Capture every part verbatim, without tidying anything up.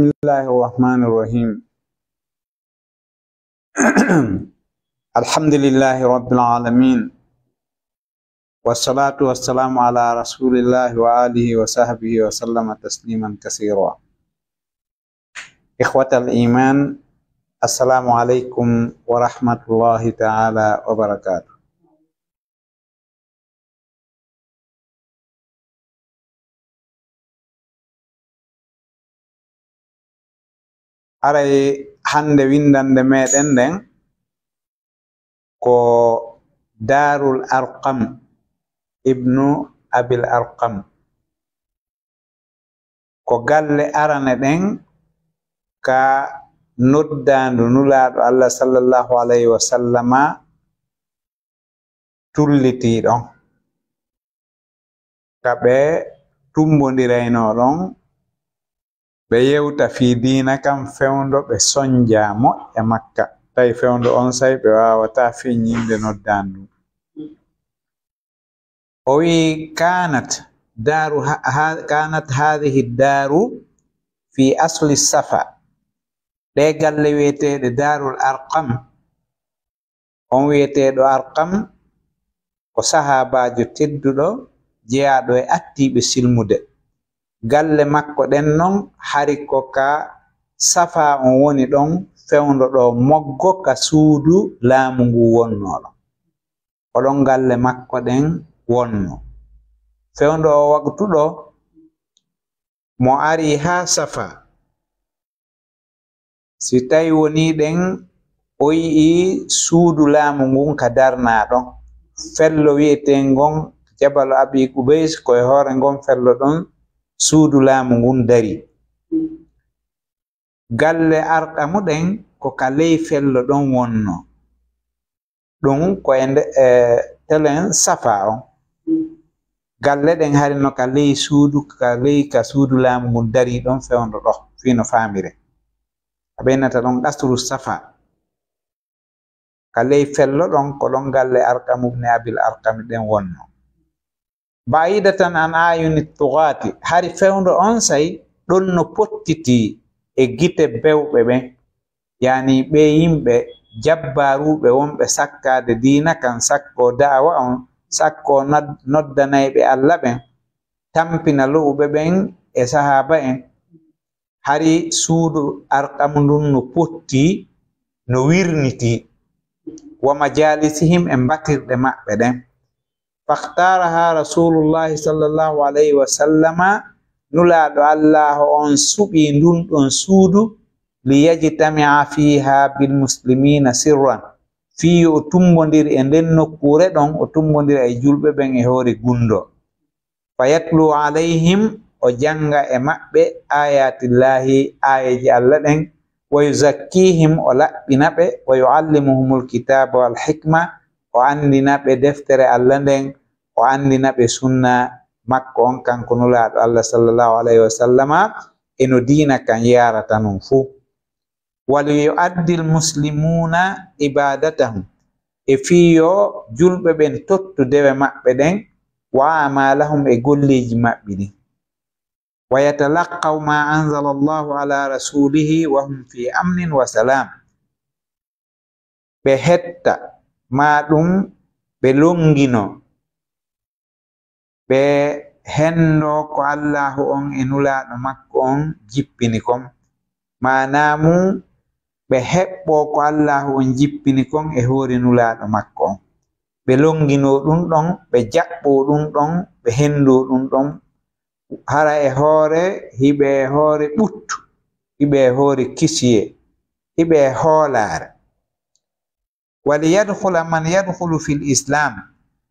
الله الرحمن الرحيم. الحمد لله رب العالمين. والصلاة والسلام على رسول الله وآله وصحبه وسلم تسليما كثيرا. إخوة الإيمان، السلام عليكم ورحمة الله تعالى وبركاته. Aray hannde winndannde meɗen nden ko Daarul Arqam ibnu Abil Arqam. Ko galle arane ɗen ka noddaandu Nulaaɗo Allah sallallahu alayhi wa sallama tullitii ɗon. Ka ɓe tumbondiraynoo ɗon, ɓe yewta fii diina kan fewndo, ɓe sonjaa moƴƴa Makka. Tawi fewndo on say ɓe waawataa feññinde noddaandu. O wi'i, "Kanat daaru ha-, ha-, kanat haadihi daaru fi asli Safa." Ɗee galle wi'eteeɗe Daarul Arqam, on wi'eteeɗo Arqam ko sahaabaajo tedduɗo jeyaaɗo e attiiɓe silmude. Galle makko ɗen non hari ko ka Safa on woni ɗon, fewndo ɗo moggo ka suudu laamu ngu wonnoo ɗon. Ko ɗon galle makko ɗen wonnoo. Fewndo o waqtu ɗo, mo ari haa Safa, si tawi wonii ɗen, o yi'i suudu laamu ngun ka darnaa ɗon. Fello wi'eteengon Jabalu Abi Qubays, ko e hoore ngon fello ɗon suudu laamu ngun darii. Galle Arqamu ɗen ko ka ley fello ɗon wonnoo. Ɗum ko e nde, e telen Safa on. Galle ɗen hari no ka ley suudu, ka ley ka suudu laamu ngun darii ɗon fewndo ɗo, fii no faamire. A ɓeynata ɗon Qasru Safa. Ka ley fello ɗon, ko ɗon galle Arqam ibn Abil Arqam ɗen wonnoo. Ba'idatan an ayuni tugaati, hari fewndo on say ɗon no pottitii e gite bewɓe ɓen. Yaani ɓee yimɓe jabbaaruuɓe wonɓe sakkaade diina kan, sakkoo da'awa on, sakkoo nod-, noddanayɓe Alla ɓen, tampina lo'uɓe ɓen e sahaaba en. Hari suudu Arqamu ndun no pottii, no wirnitii. Wa majalisihim, e mbatirɗe maɓɓe ɗen. Fakhtaaraha Rasulullahi sallallahu alayhi wa sallama, Nulaaɗo Allaahu on suɓii ndun ɗon suudu, li yajtami'a fiha bil muslimina sirran, fii yo o tumbondir e nden nokkuure ɗon, o tumbondira e julɓe ɓen e hoore gundo. Fa yatlu alayhim, o jannga e maɓɓe ayatillahi, aayeeji Alla ɗen, wa yuzakkihim, o laɓɓina ɓe, wa yuallimuhumul kitaba wal hikma, o anndina ɓe deftere Alla nden, o anndina ɓe sunna makko on, kanko Nulaaɗo Alla sallallahu alayhi wa sallama, e no diina kan yaarata non fuu. Wal yu'addil muslimuna ibadatahum, e fii yo julɓe ɓen tottu dewe maɓɓe ɗen, wa amalahum, e golleeji maɓɓe ɗin. Wa yatalaqaw ma anzala Allahu ala rasulihi wa hum fi amnin wa salam. Ɓe hetta, maa ɗum ɓe longino, ɓe henndo ko Allaahu on e Nulaaɗo makko on jippini kon. Maanaa mum, ɓe heɓɓoo ko Allaahu on jippini kon e hoore Nulaaɗo makko on. Ɓe longinoo ɗum ɗon, ɓe jaɓɓoo ɗum ɗon, ɓe henndoo ɗum ɗon. Hara e hoore, hiɓe e hoore ɓuttu, hiɓe e hoore kisiyee, hiɓe e hoolaare. Wa li yadkhula man yadkhulu fil islam,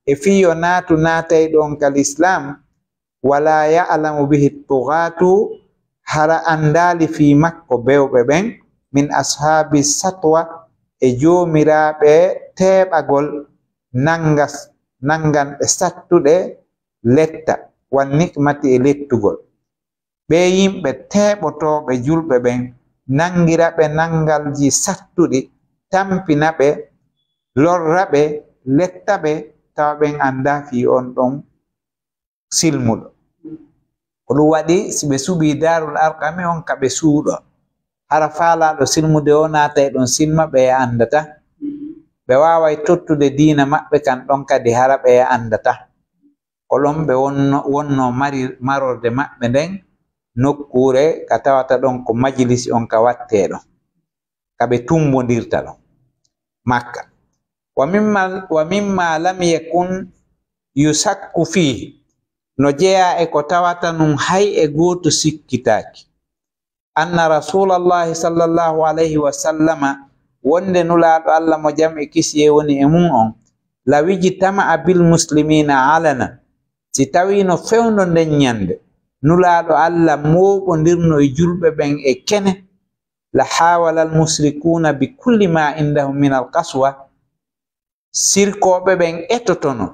e fii yo naatu naatayɗo on ka lislaam, wa laa ya'lamu bihi tugaatu, hara anndaali fii makko bewɓe ɓen, min ashaabi satwa, e joomiraaɓe teeɓagol, nanga-, nanganɓe sattuɗe letta, wan nikmati e lettugol. Ɓee yimɓe teeɓotooɓe julɓe ɓen, nangira ɓe nangalji sattuɗi, tampina ɓe, lorra ɓe, letta ɓe, tawa ɓen anndaa fii on ɗon silmuɗo. Ko ɗum waɗi, si ɓe suɓii Daarul Arqami on ka ɓe suuɗo. Hara faalaaɗo silmude o naatay ɗon silma, ɓe e anndata. Ɓe waaway tottude diina maɓɓe kan ɗon kadi, hara ɓe e anndata. Ko ɗon ɓe wonno, wonno mari, marorde maɓɓe nden nokkuure ka tawata ɗon ko majlisi on ka wattee ɗon. Ka ɓe tumbondirta ɗon Makka. Wa mimma, wa mimma lam yakun yusakku fihi, no jeyaa e ko tawata nun hay e gooto sikkitaaki. Anna Rasuulallahi sallallahu alayhi wa sallama, wonde Nulaaɗo Alla mo jam e kisiyee woni e mum on, law ijtama'a bil muslimiina alana, si tawiino fewndo nden ñande, Nulaaɗo Alla mooɓondirno e julɓe ɓen e kene, la haawala al mushrikuuna bi kulli ma indahum min al qaswa, sirkooɓe ɓen etotono,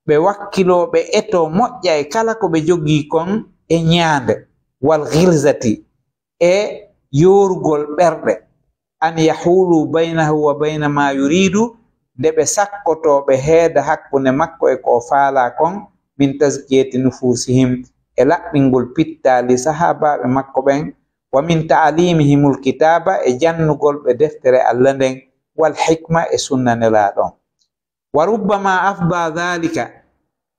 ɓe wakkiloo, ɓe etoo moƴƴa e kala ko ɓe jogii kon e ñaande, wal ghilzati, e yoorugol ɓerɗe, an yahulu baynahu wa bayna ma yuridu, nde ɓe sakkotoo ɓe heeda hakkunde makko e ko o faalaa kon, min tazkiyati nufusihim, e laɓɓingol pittaali sahaabaaɓe makko ɓen, wa min ta'limihimul kitaaba, e jannugol ɓe deftere Alla nden, wal hikma, e sunna Nelaaɗo on. Wa rubbama afda dhalika,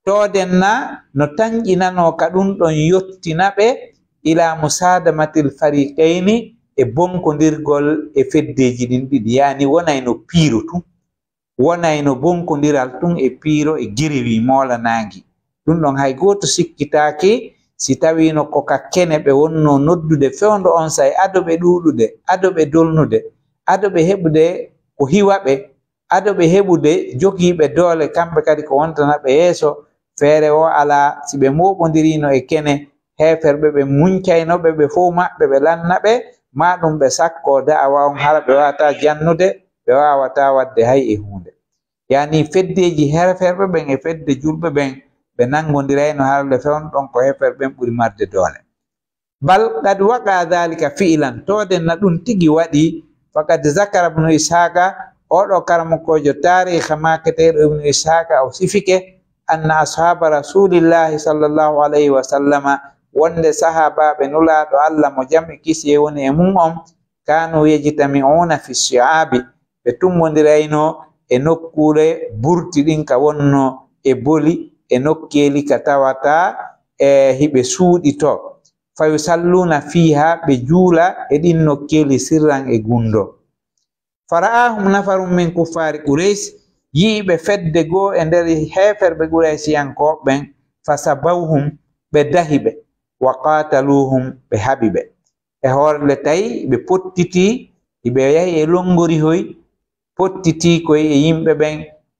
tooden na no tanƴinanoo ka ɗum ɗon yottina ɓe ila musadamatil fariqayni, e bonkondirgol e feddeeji ɗin ɗiɗi, yaani wonay no piiro tun, wonay no bonkondiral tun e piiro e gerewi moolanaangi. Ɗum ɗon hay gooto sikkitaaki, si tawiino ko ka kene ɓe wonnoo noddude fewndo on say, ado ɓe ɗuuɗude, ado ɓe dolnude, ado ɓe heɓude ko hiwa ɓe, ado ɓe heɓude jogiiɓe doole, kamɓe kadi ko wontana ɓe yeeso. Feere woo alaa, si ɓe mooɓondiriino e kene, heeferɓe ɓen muncayno ɓe, ɓe fow maɓɓe, ɓe lanna ɓe, maa ɗum ɓe sakkoo da'awa on, hara ɓe waawataa jannude, ɓe waawataa waɗde hay e huunde. Yaani feddeeji heeferɓe ɓen e fedde julɓe ɓen, ɓe nanngondirayno, hara le fewndo ɗon ko heeferɓe ɓen ɓuri marde doole. Bal qad waqa dhalika fi'lan, tooden na ɗum tigi waɗi. Faqad zakara ibnu Ishaqa, oo ɗoo karamokoojo taariikha maaketeeɗo ibnu Ishaqa, o sifike, anna ashaaba rasulillahi sallallahu alayhi wa sallama, wonde sahaabaaɓe Nulaaɗo Alla mo jam e kisiyee woni e mum on, kanu yajtami'una fi shi'abi, ɓe tummbondirayno e nokkuure burti ɗin ka wonno e boli, e nokkeeli ka tawata e hiɓe suuɗi to. Fa yusalluna fiha, ɓe juula e ɗin nokkeeli sirran e gundo. Fara'ahum nafarun min kuffari Quraysh, yi'i ɓe fedde goo e nder heeferɓe Quraysiyankooɓe ɓen, fa sabawhum, ɓe dahi ɓe, wa qataluhum, ɓe haɓi ɓe. E hoore le tawi ɓe pottiti, iɓe yahi e longorihoy, pottiti koy e yimɓe ɓen,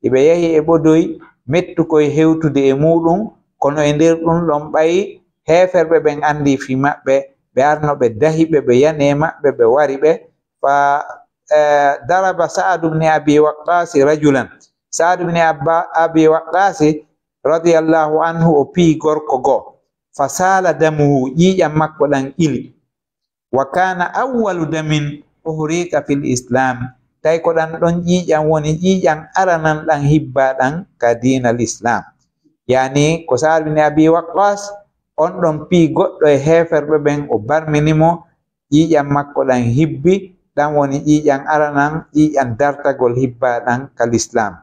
iɓe yahi e ɓodoy, mettu koy hewtude e muuɗum, kono e nder ɗum ɗon ɓay heeferɓe ɓen andi fii maɓɓe, ɓe arno ɓe dahi ɓe, ɓe yani e maɓɓe, ɓe wari ɓe. Fa, eh, daraba Sa'ad ibn Abi Waqqas rajulan. Sa'ad ibn Abba-, Abi Waqqas radiyallahu anhu, o piyi gorko goo. Fa sala damuhu, ƴiiƴam makko ɗan ili. Wa kana awwalu damin uhriqa fil islam. Tawi ko ɗan ɗon ƴiiƴam woni ƴiiƴam aranan ɗan hibbaa ɗan ka diinal islam. Yaani ko Sa'ad bin Abi Waqqas, on ɗon piyi goɗɗo e heeferɓe ɓen, o barmini mo, ƴiiƴam makko ɗan hibbi, ɗan woni ƴiiƴam aranan, ƴiiƴam dartagol hibbaa ɗan ka lislaam.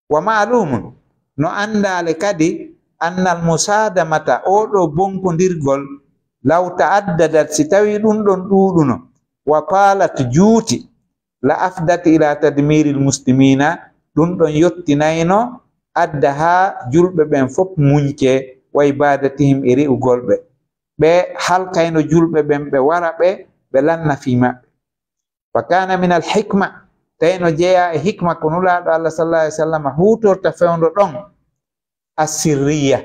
Wa ma'lumun, no anndaale kadi, annal musadamata, oo ɗoo bonkondirgol, law ta'addadat, si tawii ɗum ɗon ɗuuɗuno, wa taalat, juuti, la afdat ila tadmiril muslimina, ɗum ɗon yottinayno adda haa julɓe ɓen fof muñce, wa ibadatihim, e re'ugol ɓe. Ɓe halkayno julɓe ɓen, ɓe wara ɓe, ɓe lanna fii maɓɓe. Wa kana min al hikma, tawi no jeyaa e hikma ko Nulaaɗo Allah sallallahu alaihi wasallam huutorta fewndo ɗon, assirriya,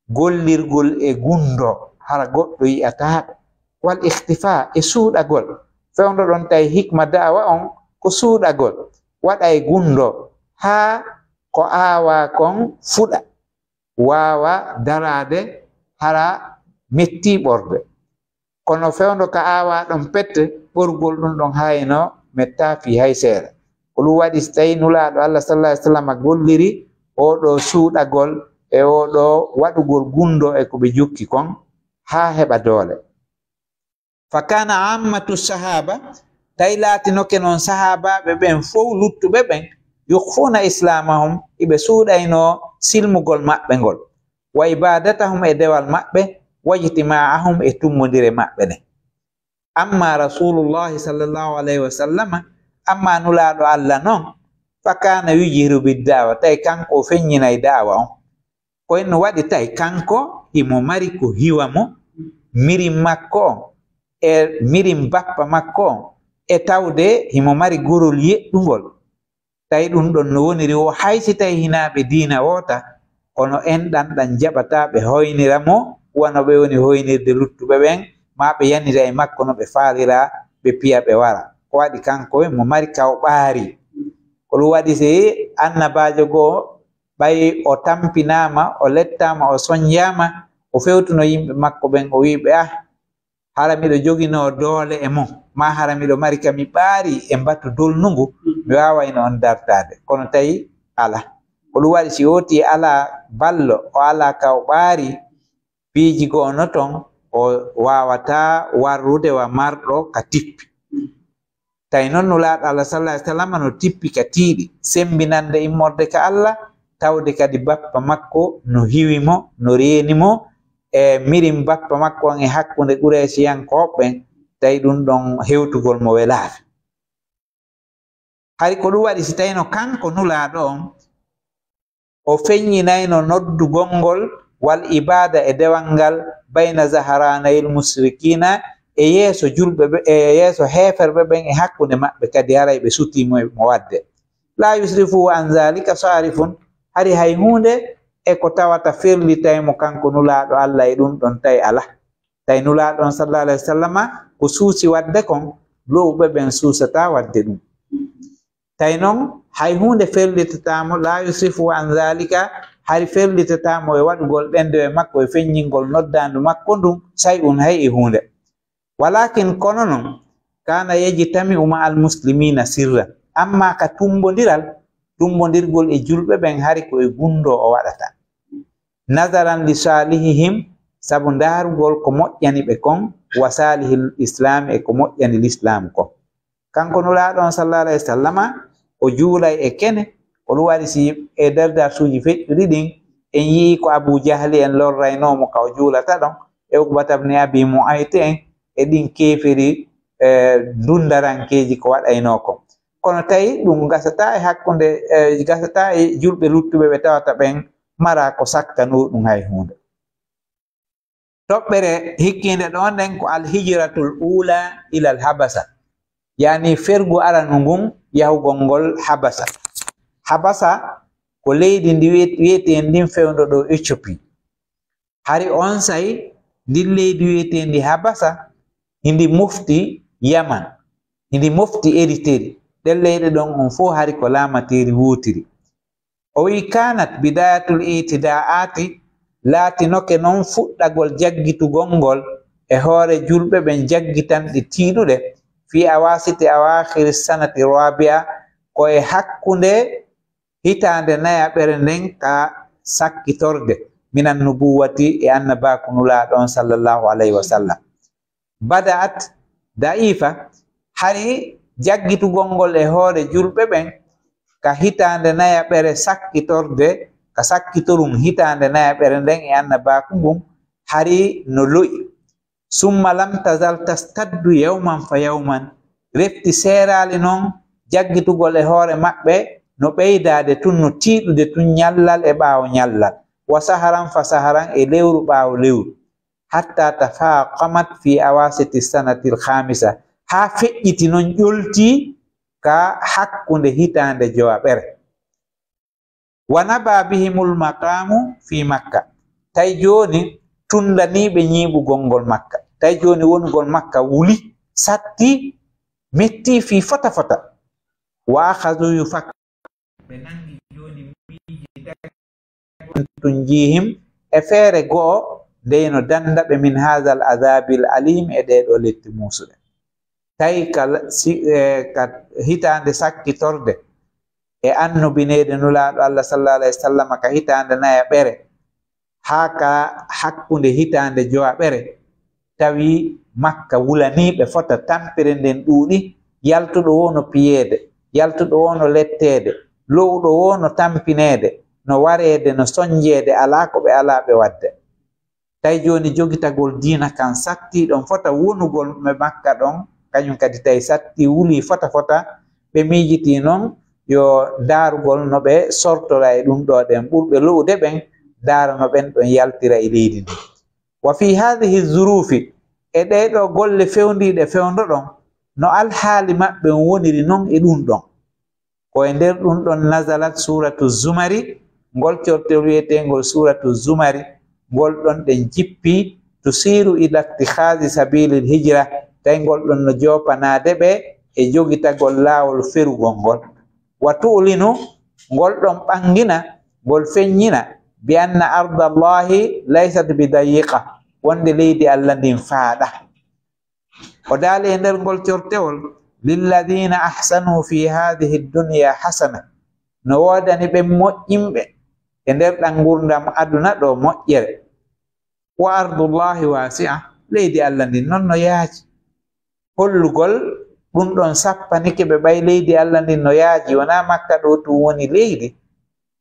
gollirgol e gundo, hara goɗɗo yi'ataa ɗum, wal ikhtifa, e suuɗagol. Fewndo ɗon tawi hikma da'awa on ko suuɗagol, waɗa e gundo, haa ko aawaa kon fuɗa, waawa daraade, hara metti ɓorde. Kono fewndo ka aawaa ɗon pet, ɓorgol ɗum ɗon hayno mettaa fii hay seeɗa. Ko ɗum waɗi, si tawi Nulaaɗo Allah sallallahu alaihi wasallam golliri oo ɗoo suuɗagol e oo ɗoo waɗugol gundo e ko ɓe jokki kon, haa heɓa doole. Fa kana ammatu sahaba, tawi laatinoke noon sahaabaaɓe ɓen fow luttuɓe ɓen, yukhfuna islamahum, iɓe suuɗaynoo silmugol maɓɓe ngol, wa ibadatahum, e dewal maɓɓe, wajtima'ahum, e tummondire maɓɓe nden. Amma Rasulullahi sallallahu alayhi wa sallama, amma Nulaaɗo Allah non, fa kana yujihiru bid da'wa, tawi kanko o feññinay da'wa on. Ko en no waɗi tawi kanko himo mari ko hiwa mo, mirin makko on, e mirin bappa makko on, e tawde himo mari gorol yeɗɗungol. Tawi ɗum ɗon no woniri wo, hay si tawi hinaa ɓe diina woota, kono enɗan ɗan jaɓataa ɓe hoynira mo, wano ɓe woni hoynirde luttuɓe ɓen, maa ɓe yanira e makko no ɓe faalira, ɓe piya ɓe wara. Ko waɗi kanko himo mari ka o ɓaari. Ko ɗum waɗi si annabaajo goo, ɓay o tampinaama, o lettaama, o sonjaama, o fewtuno yimɓe makko ɓen, o wi'i ɓe, "Ah, hara miɗo joginoo doole e mon, maa hara miɗo mari ka mi ɓaari e mbatu dolnungu, mi waawayno on dartaade." Kono tawi alaa. Ko ɗum waɗi si o tii alaa ballo, o alaa ka o ɓaari, piiji goo no ton, o waawataa warrude wa marɗo ka tippi. Tawi non Nulaaɗo Allah sallallahu alaihi wasallam no tippi ka tiiɗi, sembinande immorde ka Allah, tawde kadi bappa makko no hiwi mo, no reeni mo, e mirin bappa makko on e hakkunde Quraysiyankooɓe ɓen, tawi ɗum ɗon hewtugol mo welaaka. Hari ko ɗum waɗi si tawino kanko Nulaaɗo on, o feññinayno noddugol ngol wal ibaada e dewal ngal bayna zaharanayil mushrikina, e yeeso julɓe ɓe, e yeeso heeferɓe ɓen, e hakkunde maɓɓe kadi, haray ɓe sutii mo e mo waɗde. La yusrifu an zalika sarifun, hari hay huunde e ko tawata ferlitay mo kanko Nulaaɗo Allah e ɗum ɗon tawi alaa. Tawi Nulaaɗo on sallallahu alaihi wasallama ko suusi waɗde kon, lo'uɓe ɓen suusataa waɗde ɗum. Tawi non hay huunde fellitataa mo, la yusrifu an zalika, hari fellitataa mo e waɗugol ɗen dewe makko e feññingol noddaandu makko ndun, say'un, hay e huunde. Walakin, kono non, kana yajtami'u ma'al muslimina sirran, amma ka tumbondiral, tumbondirgol e julɓe ɓen hari ko e gundoo o waɗata. Nazaran li salihihim, sabu ndaarugol ko moƴƴani ɓe kon, wa salihil islam, e ko moƴƴani lislaamu kon. Kanko Nulaaɗo on sallallahu alaihi wasallama, o juulay e kene, ko ɗum waɗi si e nder darsuuji feƴƴuɗi ɗin, en yi'i ko Abu Jahli en lorraynoo mo ka o juulata ɗon, e Uqbata ibn Abi Mu'ayt en, e ɗin keeferi, e dundarankeeji ko waɗaynoo kon. Kono tawi ɗum gasataa e hakkunde, e gasataa e julɓe luttuɓe ɓe tawata ɓen maraa ko sakkanoo ɗum hay huunde. Toɓɓere hikkiinde ɗon nden ko al hijratul ula ila al habasa, yani fergu aranu ngun yahugol ngol Habasa. Habasa ko leydi ndi wi'et-, wi'eteendi ndin fewndo ɗo Ethiopie. Hari onsay ndin leydi wi'eteendi Habasa, hindi mofti Yaman, hindi mofti Eriteri. Ɗen leyɗe ɗon on fow hari ko laamateeri wootiri. O wi'i, kanat bidayatul itida'ati, laatinoke non fuɗɗagol jaggitugol ngol e hoore julɓe ɓen jaggitanɗe tiiɗuɗe, fi awasiti awakhiri sanati rabi'a, ko e hakkunde hitaande nayaɓere nden ka sakkitorde, minan nubuwati, e annabaaku Nulaaɗo on sallallahu alayhi wa sallam. Bada'at da'ifa, hari jaggitugol ngol e hoore julɓe ɓen ka hitaande nayaɓere sakkitorde, ka sakkitorum hitaande nayaɓere nden e annabaaku ngun, hari no lo'i. Summa lam tazal tastaddu yawman fa yawman, refti seeraali non jaggitugol e hoore maɓɓe no ɓeydaade tun, no tiiɗude tun ñallal e ɓaawo ñallal, wa saharan fa saharan, e lewru ɓaawo lewru. Hatta tafaqamat fi awasiti sanatil khamisa, haa feƴƴiti non ƴolti ka hakkunde hitaande jowaɓere. Wa naba bihimul maqamu fi Makka, tawi jooni tunndaniiɓe ñiiɓugol ngol Makka, tawi jooni wonugol Makka wuli, satti, metti fii fota fota. Wa akhazu yufak-, ɓe nangi jooni miiji tun jihim e feere go'o, ndeyno dannda ɓe min hazal azabil alim, e ɗee ɗoo letti muusuɗe. Tawi ka la-, si-, e, ka hitaande sakkitorde e annobineede Nulaaɗo Allah sallallahu alayhi wa sallam ka hitaande nayaɓere, haa ka hakkunde hitaande jowaɓere, tawi Makka wulaniiɓe fota tampere nden ɗuuɗi, yaltuɗo woo no piyeede, yaltuɗo woo no letteede, lo'uɗo woo no tampineede, no wareede, no sonjeede, alaa ko ɓe alaa ɓe waɗde. Tawi jooni jogitagol diina kan sattii ɗon fota wonugol ɓe Makka ɗon, kañum kadi tawi sattii wulii fota fota, ɓe miijitii non yo ndaarugol no ɓe sortora e ɗum ɗoo ɗen, ɓurɓe lo'ude ɓen, ndaara no ɓen ɗon yaltira e leydi ndin. Wa fii haadihi zuruufi, e ɗee ɗoo golle fewndiiɗe fewndo ɗon, no alhaali maɓɓe on woniri non e ɗum ɗon. Ko e nder ɗum ɗon nazalat suuratu Zumari, ngol cortol wiyeteengol suuratu Zumari, ngol ɗon ɗen jippi, tusiiru ila ittikhaazi sabiilil hijra, tawi ngol ɗon no joopanaade ɓe e jogitagol laawol ferugol ngol. Wa tu'linu, ngol ɗon ɓangina, ngol feññina, bi anna arda Allahi laysat bi dayiqa, wonde leydi Allah ndin faaɗa. O daali e nder ngol cortewol, lilladina ahsanu fi hadihi dunya hasana, no woodani ɓen moƴƴinɓe e nder ɗan ngurdam aduna ɗo moƴƴere. Wa ardullahi wasi'a, leydi Allah ndin non no yaaji. Hollugol ɗum ɗon sappanike ɓe ɓay leydi Allah ndin no yaaji, wonaa Makka ɗo tun woni leydi.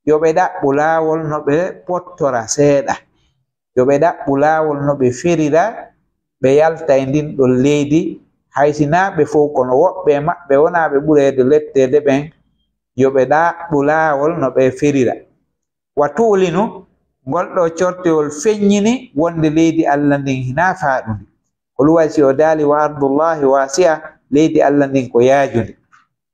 Yo ɓe ɗaɓɓu laawol no ɓe pottora seeɗa. Yo ɓe ɗaɓɓu laawol no ɓe ferira, ɓe yalta e ndin ɗon leydi, hay si naa ɓe fow, kono woɓɓe e maɓɓe wonaa ɓe ɓureede letteede ɓen, yo ɓe ɗaɓɓu laawol no ɓe ferira. Wa tu'linu, ngol ɗoo cortewol feññini wonde leydi Allah ndin hinaa faaɗundi. Ko luway si o daali, wa ardullahi wasi'a, leydi Allah ndin ko yaajundi.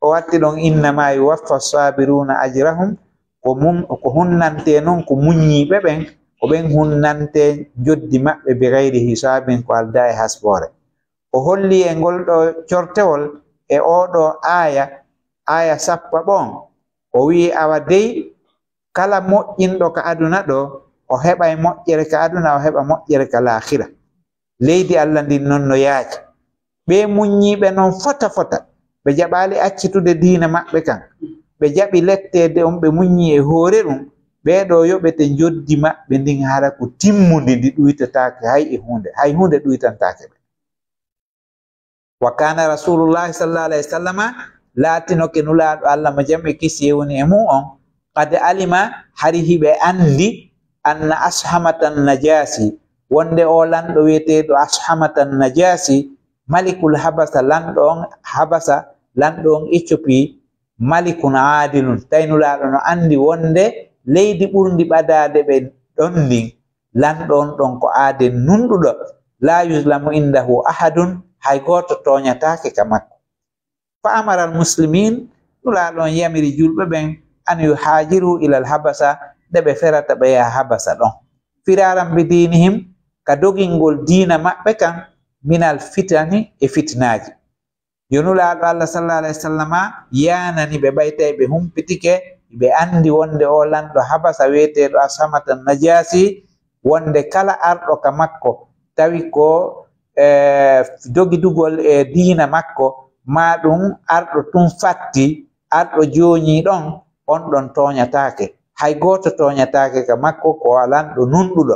O watti ɗon, innama yuwaffa sabiruna ajrahum, ko mun, ko hunnante non ko muññiiɓe ɓen, ko ɓen hunnante njoddi maɓɓe bi gayri hisaabin, ko aldaa e hasboore. O holli e ngol ɗoo cortewol e oo ɗoo aaya, aaya sappaɓo on, o wi'i, awa dey, kala moƴƴinɗo ka aduna ɗo, o heɓay moƴƴere ka aduna, o heɓa moƴƴere ka laakhira. Leydi Allah ndin non no yaaji. Ɓee muññiiɓe non fota fota, ɓe jaɓaali accitude diina maɓɓe kan, ɓe jaɓi letteede on, ɓe muññi e hoore ɗum, ɓee ɗoo yoɓete njoddi maɓɓe ndin hara ko timmundi, ndi ɗuytataake hay e huunde, hay huunde ɗuytantaake ɓe. Wa kana rasulullahi sallallahu alayhi wa sallama, laatinoke Nulaaɗo Allah mo jam e kisiyee woni e mum on, qad alima, hari hiɓe anndi, anna Ashamata Najasi, wonde oo lanɗo wiyeteeɗo Ashamata Najasi, malikul Habasa, lanɗo on Habasa, lanɗo on Ethiopie, malikun aadilun, tawi Nulaaɗo no anndi wonde leydi ɓurndi ɓadaade ɓe ɗon ndin, lanɗo on ɗon ko aaden nunɗuɗo, laa yuzlamu indahu ahadun, hay gooto tooñataake ka makko. Fa amara al muslimin, Nulaaɗo on yamiri julɓe ɓen, an yuhaajiru ilal Habasa, nde ɓe ferata ɓe yaha Habasa ɗon. Firaran bi diinihim, ka dogingol diina maɓɓe kan, minal fitani, e fitinaaji. Yo Nulaaɗo Allah sallallahu alayhi wa sallama yaanani ɓe, ɓay tawi ɓe humpitike, ɓe anndi wonde oo lanɗo Habasa wiyeteeɗo Ashamata Najasi, wonde kala arɗo ka makko, tawi ko, e, dogidugol e diina makko, maa ɗum arɗo tun fatti, arɗo jooñii ɗon, on ɗon tooñataake. Hay gooto tooñataake ka makko, ko lanɗo nunɗuɗo.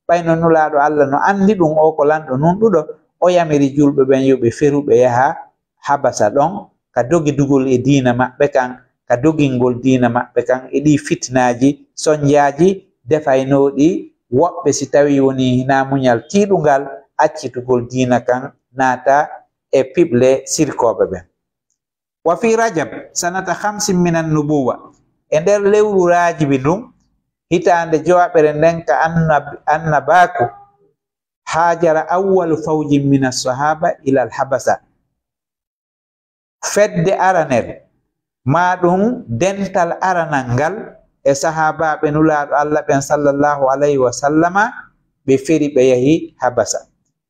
Ɓay no Nulaaɗo Allah no anndi ɗum, oo ko lanɗo nunɗuɗo, o yamiri julɓe ɓen yo ɓe feru ɓe yaha Habasa ɗon, ka dogidugol e diina maɓɓe kan, ka dogingol diina maɓɓe kan e ɗii fitinaaji, sonjaaji defaynooɗi woɓɓe, si tawii wonii hinaa muñal tiiɗungal, accitugol diina kan, naata e piɓle sirkooɓe ɓen. Wa fi Rajab sanata khamsin minan nubuwa, e nder lewru Raajibi ndun, hitaande jowaɓere nden ka annab-, annabaaku, haajara awwalu fawjin minas sahaba ilal Habasa. Fedde aranere, maa ɗum dental aranal ngal e sahaabaaɓe Nulaaɗo Allah ɓen sallallahu alayhi wa sallama, ɓe feri ɓe yahi Habasa.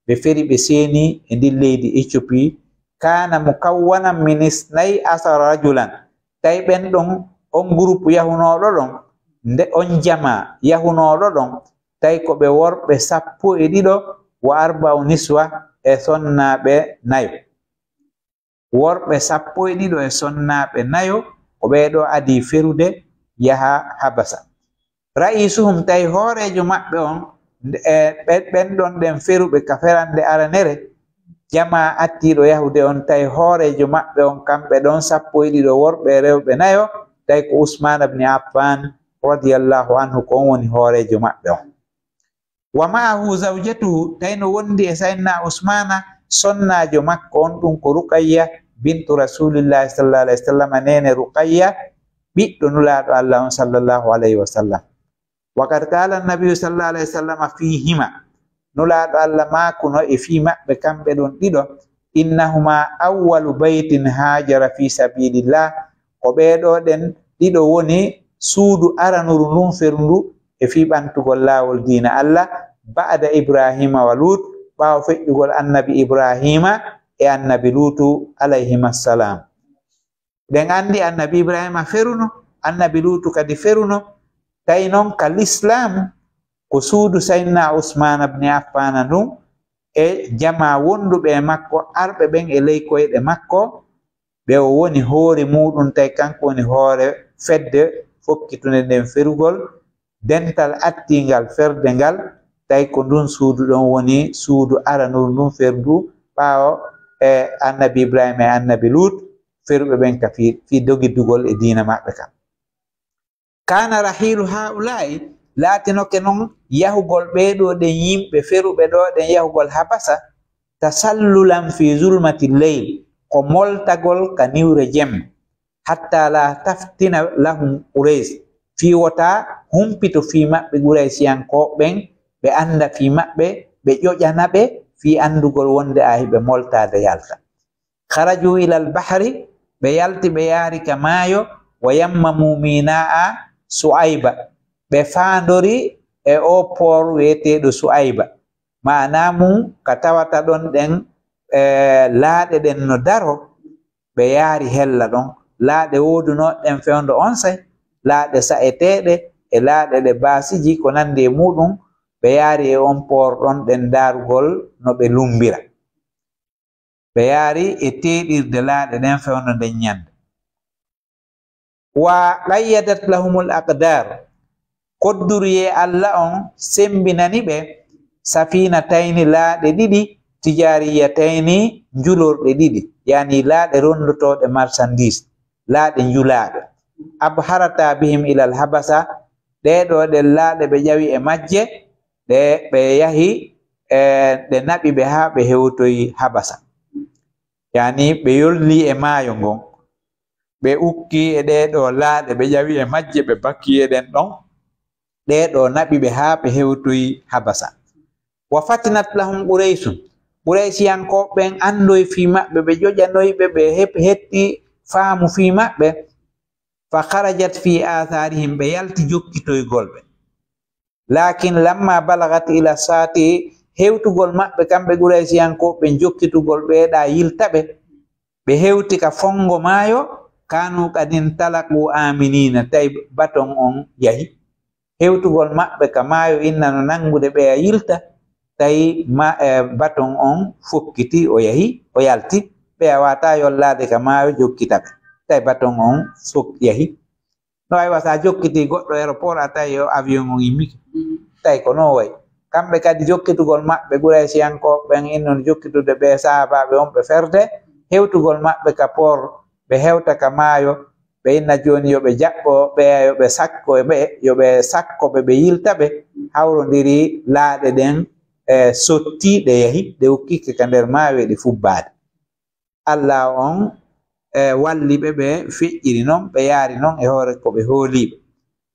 Ɓe feri ɓe seeni e ndin leydi Ethiopie. Kaana mukawwanan min isnay asara rajulan. Tawi ɓen ɗon, on groupe yahunooɗo ɗon, nde on jamaa yahunooɗo ɗon, tawi ko ɓe worɓe sappo e ɗiɗo, wa arba'u niswa, e sonnaaɓe nayo. Worɓe sappo e ɗiɗo e sonnaaɓe nayo, ko ɓee ɗoo adii ferude yaha Habasa. Ra'isuhum, tawi hooreejo maɓɓe on, e ɓen, ɓen ɗon ɗen feruɓe ka ferande aranere, jamaa attiiɗo yahude on, tawi hooreejo maɓɓe on, kamɓe ɗon sappo e ɗiɗo, worɓe e rewɓe nayo, tawi ko Usmaan ibn Affan radiyallahu anhu, ko on woni hooreejo maɓɓe on. Wa ma'ahu zawjatuhu, tawi no wondi e Sayyidina Usmaana sonnaajo makko on, ɗum ko Ruqayya bintu Rasulillahi sallallahu alayhi wa sallam, neene Ruqayya, ɓiɗɗo Nulaaɗo Allah on sallallahu alayhi wa sallam. Wa qad qaala an-nabiyyu sallallahu alayhi wa sallam fiihima, Nulaaɗo Allah maakuno e fii maɓɓe kamɓe ɗon ɗiɗo, innahuma awwalu baytin haajara fi sabilillah, ko ɓee ɗoo ɗen ɗiɗo woni suudu aranuru ndun ferundu e fii ɓantugol laawol diina Allah, ba'da Ibrahima wa Lut, ɓaawo feƴƴugol annabi Ibrahima e annabi Lutu alayhima salam. Ɗen anndi annabi Ibrahima feruno, annabi Lutu kadi feruno, tawi non ka lislaam ko suudu Sayyidina Usmaan ibn Affan ndun e jamaa wonduɓe e makko, arɓe ɓen e ley koyɗe makko, ɓe o woni hoore muuɗum, tawi kanko woni hoore fedde fokkitunde nden ferugol, dental attiingal ferde ngal, tawi ko ndun suudu ɗon woni suudu aranuru ndun ferdu ɓaawo e annabi Ibrahima e annabi Lut, feruɓe ɓen ka fii, fii dogiddugol e diina maɓɓe kan. Kaana rahiilu haa'ulaa'i, laatinoke non yahugol ɓee ɗoo ɗen yimɓe feruɓe ɗoo ɗen yahugol Habasa, tasallulan fii zulmati leyl, ko moltagol ka niwre jemma, hatta la taftina lahum Quraysh, fii wota humpito fii maɓɓe Quraysiyankooɓe ɓen, ɓe annda fii maɓɓe, ɓe ƴoƴana ɓe fii anndugol wonde a hiɓe moltaade yalta. Kharaju ilal bahri, ɓe yalti ɓe yaari ka maayo, wa yammamu minaa Su'ayba, ɓe faandori e o port wi'eteeɗo Su'ayba. Maanaa mun ka tawata ɗon ɗen, e, laaɗe ɗen no daro, ɓe yaari hella ɗon. Laaɗe woodunoo ɗen fewndo onsay, laaɗe sa'eteeɗe e laaɗe ɗe baasiji ko nandi e muuɗum, ɓe yaari e on port ɗon ɗen ndaarugol no ɓe lumbira. Ɓe yaari e teeɗirde laaɗe ɗen fewndo nden ñande. Wa qayyadat lahumul aqdar, kodduruyee Alla on sembinani ɓe safinatayni laaɗe ɗiɗi, tijariyatayni njulorɗe ɗiɗi, yani laaɗe rondotooɗe marchandise, laaɗe njulaaɗe. Abharata bihim ilal Habasa, ɗee ɗoo ɗen laaɗe ɓe ƴawi e majje, ɗe ɓe yahi, e, ɗe naɓi ɓe haa ɓe hewtoyi Habasa. Yani ɓe yolli e maayo ngon, ɓe ukki e ɗee ɗoo laaɗe, ɓe ƴawi e majje, ɓe bakki e ɗen ɗon. Ɗee ɗoo naɓi ɓe haa ɓe hewtoyi Habasa. Wa fatinat lahum Qurayshun. Quraysiyankooɓe ɓen andoyi fii maɓɓe, ɓe ƴoƴanoyi ɓe, ɓe hep-, hetti faamu fii maɓɓe. Fa kharajat fi atharihim, ɓe yalti jokkitoygol ɓe. Lakin lamma balagat ila sati, hewtugol maɓɓe kamɓe Quraysiyankooɓe ɓen, jokkitugol ɓe ɗa yilta ɓe, ɓe hewti ka fongo maayo, kanu qad intalaqu aminina, tawi baton on yahi. Hewtugol maɓɓe ka maayo inna no nangude ɓe a yilta, tawi ma, e, baton on fokkiti, o yahi, o yalti, ɓe a wata yollaade ka maayo jokkita ɓe, tawi baton on fok-, yahi. No wayi wa sa jokkiti goɗɗo aéroport a tawi o avion on immike, tawi ko no wayi. Kamɓe kadi jokkitugol maɓɓe Quraysiyankooɓe ɓen innon jokkitude ɓe sahaabaaɓe on ɓe ferde, hewtugol maɓɓe ka port, ɓe hewta ka maayo, ɓe inna jooni yo ɓe jaɓɓo ɓe, yo ɓe sakko e ɓe, yo ɓe sakko ɓe, ɓe yilta ɓe, hawrondiri laaɗe ɗen, e, sotti ɗe yahi, ɗe ukkike ka nder maayo e ɗe fubbaade. Alla on, e, walli ɓe, ɓe feƴƴiri non, ɓe yaari non e hoore ko ɓe hooliiɓe.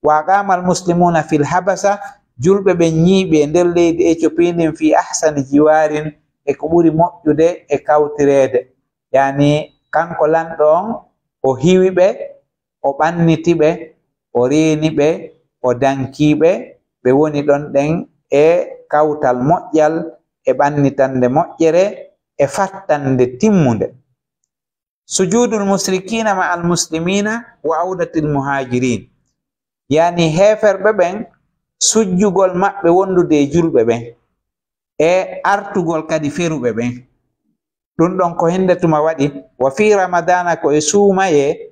Wa aqamal muslimuna fil Habasa, julɓe ɓen ñiiɓi e nder leydi Éthiopie ndin fi ahsani jiwarin, e ko ɓuri moƴƴude e kawtireede. Yani, kanko lanɗo on, o hiwi ɓe, o ɓanniti ɓe, o reeni ɓe, o danki ɓe, ɓe woni ɗon ɗen e kawtal moƴƴal, e ɓannitande moƴƴere, e fattande timmunde. Sujudul mushrikina ma al muslimina wa audatil muhajirin. Yani heeferɓe ɓen, sujjugol maɓɓe wondude e julɓe ɓen, e artugol kadi feruɓe ɓen. Ɗum ɗon ko hinde tuma waɗi, wa fi ramadana, ko e suumayee,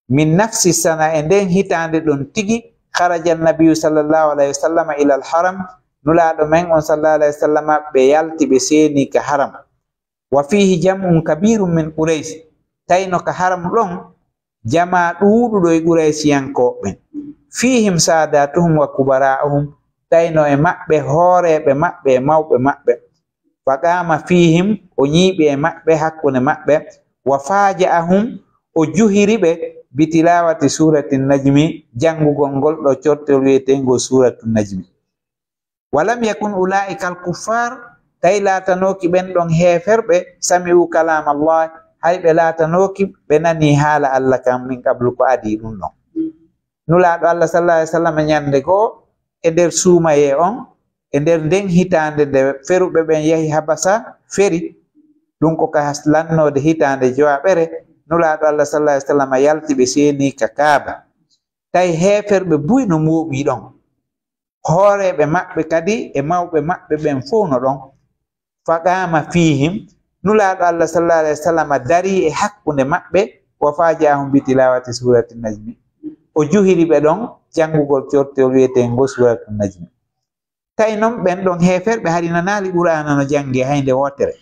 min nafsi sana, e nden hitaande ɗon tigi, خرج النبي صلى الله عليه وسلم إلى الحرم. Nulaaɗo men on sallallahu alayhi wa sallam, ɓe yalti, ɓe seeni ka haram. وفيه جمع كبير من قريش. Tawi no ka haram ɗon, jamaa ɗuuɗuɗo e Quraysiyankooɓe ɓen. فيهم ساداتهم وكبراءهم. Tawi no e maɓɓe hooreeɓe maɓɓe e mawɓe maɓɓe. فقام فيهم, o ñiiɓi e maɓɓe, hakkunde maɓɓe. وفاجأهم, o juhiri ɓe, بتلاوة سورة النجم, janngugol ngol ɗoo cortol wi'eteengol Suuratu Najmi. ولم يكن أولئك الكفار, tawi laatanooki ɓen ɗon heeferɓe, سمعوا كلام الله, hay ɓe laatanooki, ɓe nanii haala Alla kan من قبل, ko adii ɗum ɗon. Nulaaɗo Alla sallallahu alayhi wa sallam ñannde goo e nder suumayee on, e nder nden hitaande nde feruɓe ɓen yahi Habasa feri, ɗum ko ka lannoode hitaande jowaɓere, Nulaaɗo Alla sallallahu alayhi wa sallam yalti, ɓe seeni ka Kaaba. Tawi heeferɓe buy no mooɓii ɗon. Hooreeɓe maɓɓe kadi e mawɓe maɓɓe ɓen fow no ɗon. فقام فيهم, Nulaaɗo Alla sallallahu alayhi wa sallam darii e hakkunde maɓɓe, وفاجأهم بتلاوة سورة النجم. O juhiri ɓe ɗon janngugol cortol wi'eteengol Suuratu Najmi. Tawi non ɓen ɗon heeferɓe hari nanaali Qur'aana no janngee hay nde wootere.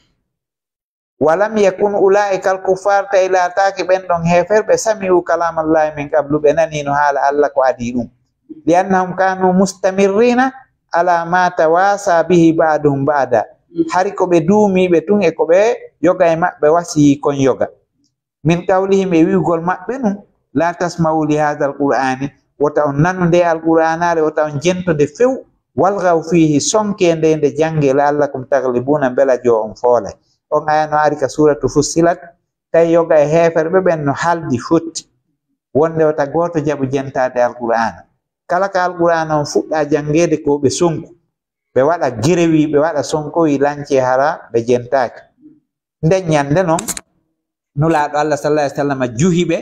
ولم يكن أولئك الكفار, tawi laataaki ɓen ɗon heeferɓe, سمعوا كلام الله من قبل, ɓe nanii no haala Alla ko adii ɗum. لأنهم كانوا مستمرين على ما تواسى به بعضهم بعضا. Hari ko ɓe duumiiɓe tun e ko ɓe yoga e maɓɓe wasiyii kon yoga. من قولهم, e wi'ugol maɓɓe nun, لا تسمعوا لهذا القرآن, wota on nanu nde Alqur'aanaare, wota on jento nde few. والغوا فيه, sonkee nde, nde janngee, لعلكم تغلبون, mbela joo on foolay. On aya no ari ka Suuratu Fussilat, tawi yoga e heeferɓe ɓen no haldi fotti wonde wota gooto jaɓu jentaade Alqur'aana. Kala ka Alqur'aana on fuɗɗaa janngeede ko ɓe sonku, ɓe waɗa gerewi, ɓe waɗa sonkowi, lancee hara ɓe jentaaki. Nden ñannde non, Nulaaɗo Alla sallallahu alayhi wa sallam juhi ɓe,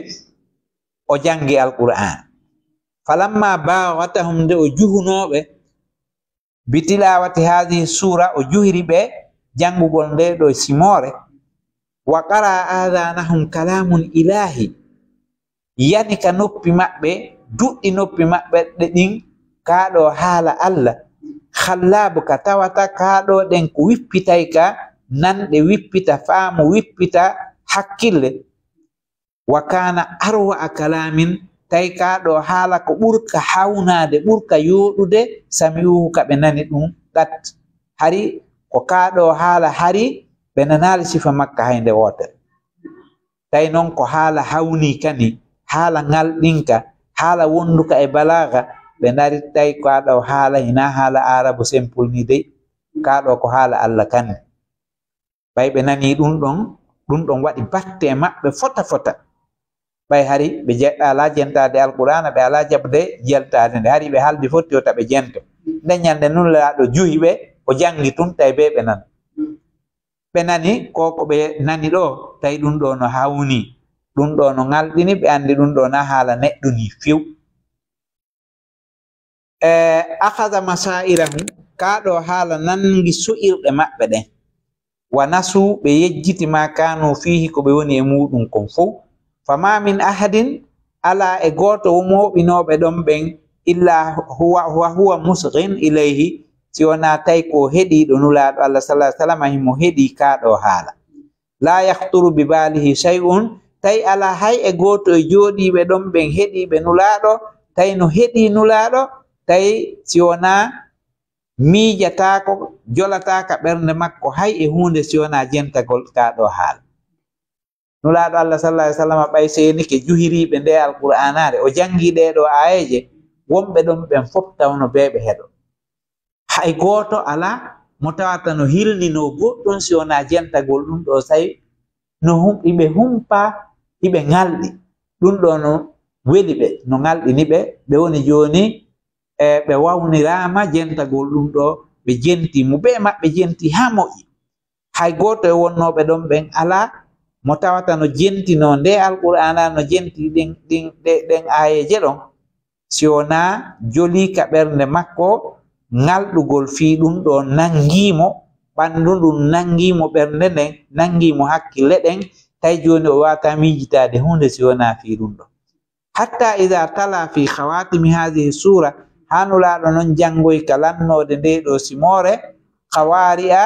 o janngi Alqur'aana. فلما باغتهم, nde o juhunoo ɓe, بتلاوة هذه السورة, o juhiri ɓe janngugol ndee ɗoo simoore. وقرع آذانهم كلام إلهي. Yani ka noppi maɓɓe, duɗɗi noppi maɓɓe ɗe ɗin, kaa ɗoo haala Alla. خلاب, ka tawata kaa ɗoo ɗen ko wippitay ka nanɗe, wippita faamu, wippita hakkille. وكان أروع كلام, tawi kaa ɗoo haala ko ɓurka hawnaade, ɓurka yooɗude, سمعوه, ka ɓe nani ɗum, qat. Hari ko kaa ɗoo haala hari ɓe nanaali sifa makka hay nde wootere. Tawi non ko haala hawnii kani, haala ŋalɗinka, haala wonduka e balaaga, ɓe ndaari tawi kaa ɗoo haala hinaa haala Aarabu simple nii dey, kaa ɗoo ko haala Alla kani. Ɓay ɓe nanii ɗum ɗon, ɗum ɗon waɗi batte e maɓɓe fota fota. Ɓay hari ɓe je-, ɓe alaa jentaade Alqur'aana, ɓe alaa jaɓde jentaade nde. Hari ɓe haldi fotti wota ɓe jento. Nden ñande Nulaaɗo juhi ɓe, o janngi tun, tawi bee ɓe nana. Ɓe nani ko, ko ɓe nani ɗoo, tawi ɗum ɗoo no hawnii, ɗum ɗoo no ŋalɗini, ɓe anndi ɗum ɗoo na haala neɗɗo nii few. E, أخذ مسائرهم, kaa ɗoo haala nangi su'irɗe maɓɓe ɗen. ونسوا, ɓe yejjiti ما كانوا فيه, ko ɓe woni e muuɗum kon fow. فما من أحد, alaa e gooto wo mooɓinooɓe ɗon ɓen, إلا هو، وهو مصغ إليه, si wonaa tawi ko heɗiiɗo Nulaaɗo Allah sallallahu alaihi wasallam, himo heɗii kaa ɗoo haala. لا يخطر بباله شيء, tawi alaa hay e gooto e jooɗiiɓe ɗon ɓen heɗiiɓe Nulaaɗo, tawi no heɗii Nulaaɗo, tawi si wonaa miijataako, jolataa ka ɓernde makko hay e huunde si wonaa jentagol kaa ɗoo haala. Nulaaɗo Allah sallallahu alaihi wasallam ɓay seenike juhiriiɓe ndee Alqur'aanaare, o janngii ɗee ɗoo aayeeje, wonɓe ɗon ɓen fof tawno bee ɓe heɗo. Hay gooto alaa mo tawata no hilninoo goɗɗum si wonaa jentagol ɗum ɗoo, say no hum-, iɓe humpa, iɓe ŋalɗi. Ɗum ɗoo no weli ɓe, no ŋalɗini ɓe. Ɓe woni jooni, e, ɓe wawniraama jentagol ɗum ɗoo, ɓe jentii mo, bee maɓɓe jentii haa moƴƴi. Hay gooto e wonnooɓe ɗon ɓen alaa mo tawata no jentinoo ndee Alqur'aana, no jenti ɗin, ɗin, ɗe-, ɗen aayeeje ɗon, si wonaa jolii ka ɓernde makko ŋalɗugol fii ɗum ɗoo nangii mo, ɓanndu ndun nangii mo, ɓernde nden nangii mo, hakkille ɗen, tawi jooni o waawataa miijitaade huunde si wonaa fii ɗum ɗoo. Hatta ida tala fi khawatimi hadhihi sura, haa Nulaaɗo non janngoy ka lannoode ndee ɗoo simoore, qawari'a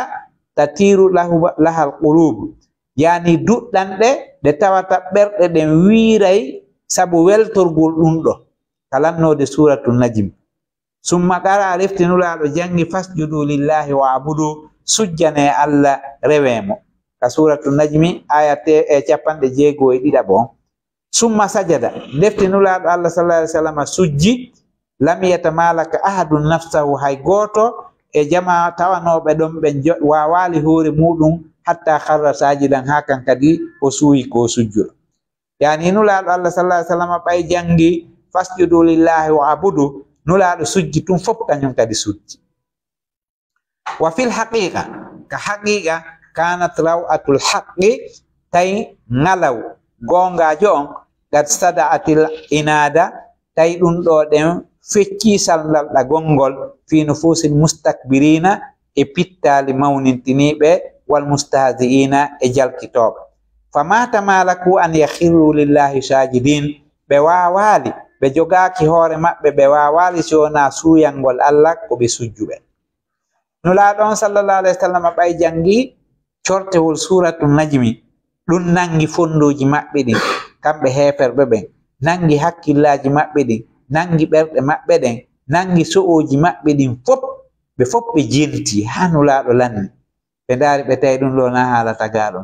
tatiru lahu, lahal qulub, yani duɗɗanɗe ɗe tawata ɓerɗe ɗen wiiray sabu weltorgol ɗum ɗo, ka lannoode Suuratu Najmi. Summa qara'a, refti Nulaaɗo janngi, "Fasjudu lillahi wa'budu", sujjane Allah, rewe mo. Ka Suuratu Najmi, aya te-, e capanɗe jeego e ɗiɗaɓo on. Summa sajada, defti Nulaaɗo Allah sallallahu alaihi wasallam sujji, lam yatamalaka ahadun nafsahu, hay gooto e jama tawanooɓe ɗon ɓen jo-, waawaali hoore muuɗum, hatta kharra sajidan, haa kan kadi o suuyi ko o sujjuɗo. Yani Nulaaɗo Allah sallallahu alaihi wasallam ɓay janngi, "Fasjudu lillahi wa'budu", Nulaaɗo sujji tun fof kañum kadi sujji. Wa fil haqiqa, ka haqiqa, kanat raw'atul haqqi, tawi ngalaw goongaajo on, qad sada'atil inada, tawi ɗum ɗo ɗen fecci salngalɗagol ngol, fi nufusil mustakbirina, e pittaali mawnintiniiɓe, wal mustahzi'ina, e jalkitooɓe. Fama tamalaku an yakhirru lillahi sajidin, ɓe waawaali, ɓe jogaaki hoore maɓɓe, ɓe waawaali si wonaa suuyangol Allah ko ɓe sujjuɓe. Nulaaɗo on sallallahu alaihi wasallam ɓay janngi cortewol Suuratu Najmi, ɗum nangi fondooji maɓɓe ɗin, kamɓe heeferɓe ɓen, nangi hakkillaaji maɓɓe ɗin, nangi ɓerɗe maɓɓe ɗen, nangi so'ooji maɓɓe ɗin fof, ɓe fof ɓe jenti haa Nulaaɗo lanni. Ɓe ndaari, ɓe tawi ɗum ɗo na haala tagaaɗo.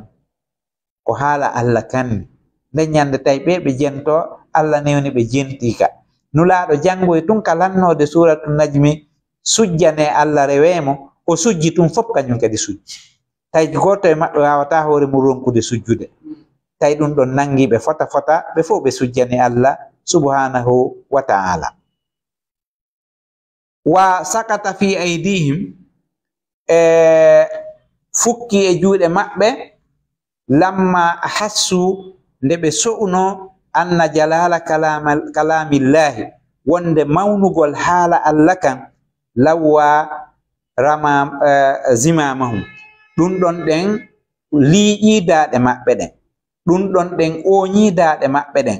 Ko haala Allah kanni. Nden ñande tawi ɓe, ɓe jento, Allah newni ɓe jentii ka. Nulaaɗo janngoy tun ka lannoode Suuratu Najmi, sujjane Allah, rewe mo, o sujji tun fof kañum kadi sujji. Tawi gooto e maɓɓe waawataa hoore mum ronkude sujjude. Tawi ɗum ɗon nangi ɓe fota fota, ɓe fof ɓe sujjani Allah subhanahu wa ta'ala. Wa sakata fi aydihim, e fukki e juuɗe maɓɓe, lamma hassu, nde ɓe so'uno, anna jalala kalama-, kalamillahi, wonde mawnugol haala Allah kan, lawwa rama, eh, zimamahum. Ɗum ɗon ɗen liiƴii daaɗe maɓɓe ɗen. Ɗum ɗon ɗen ooñii daaɗe maɓɓe ɗen.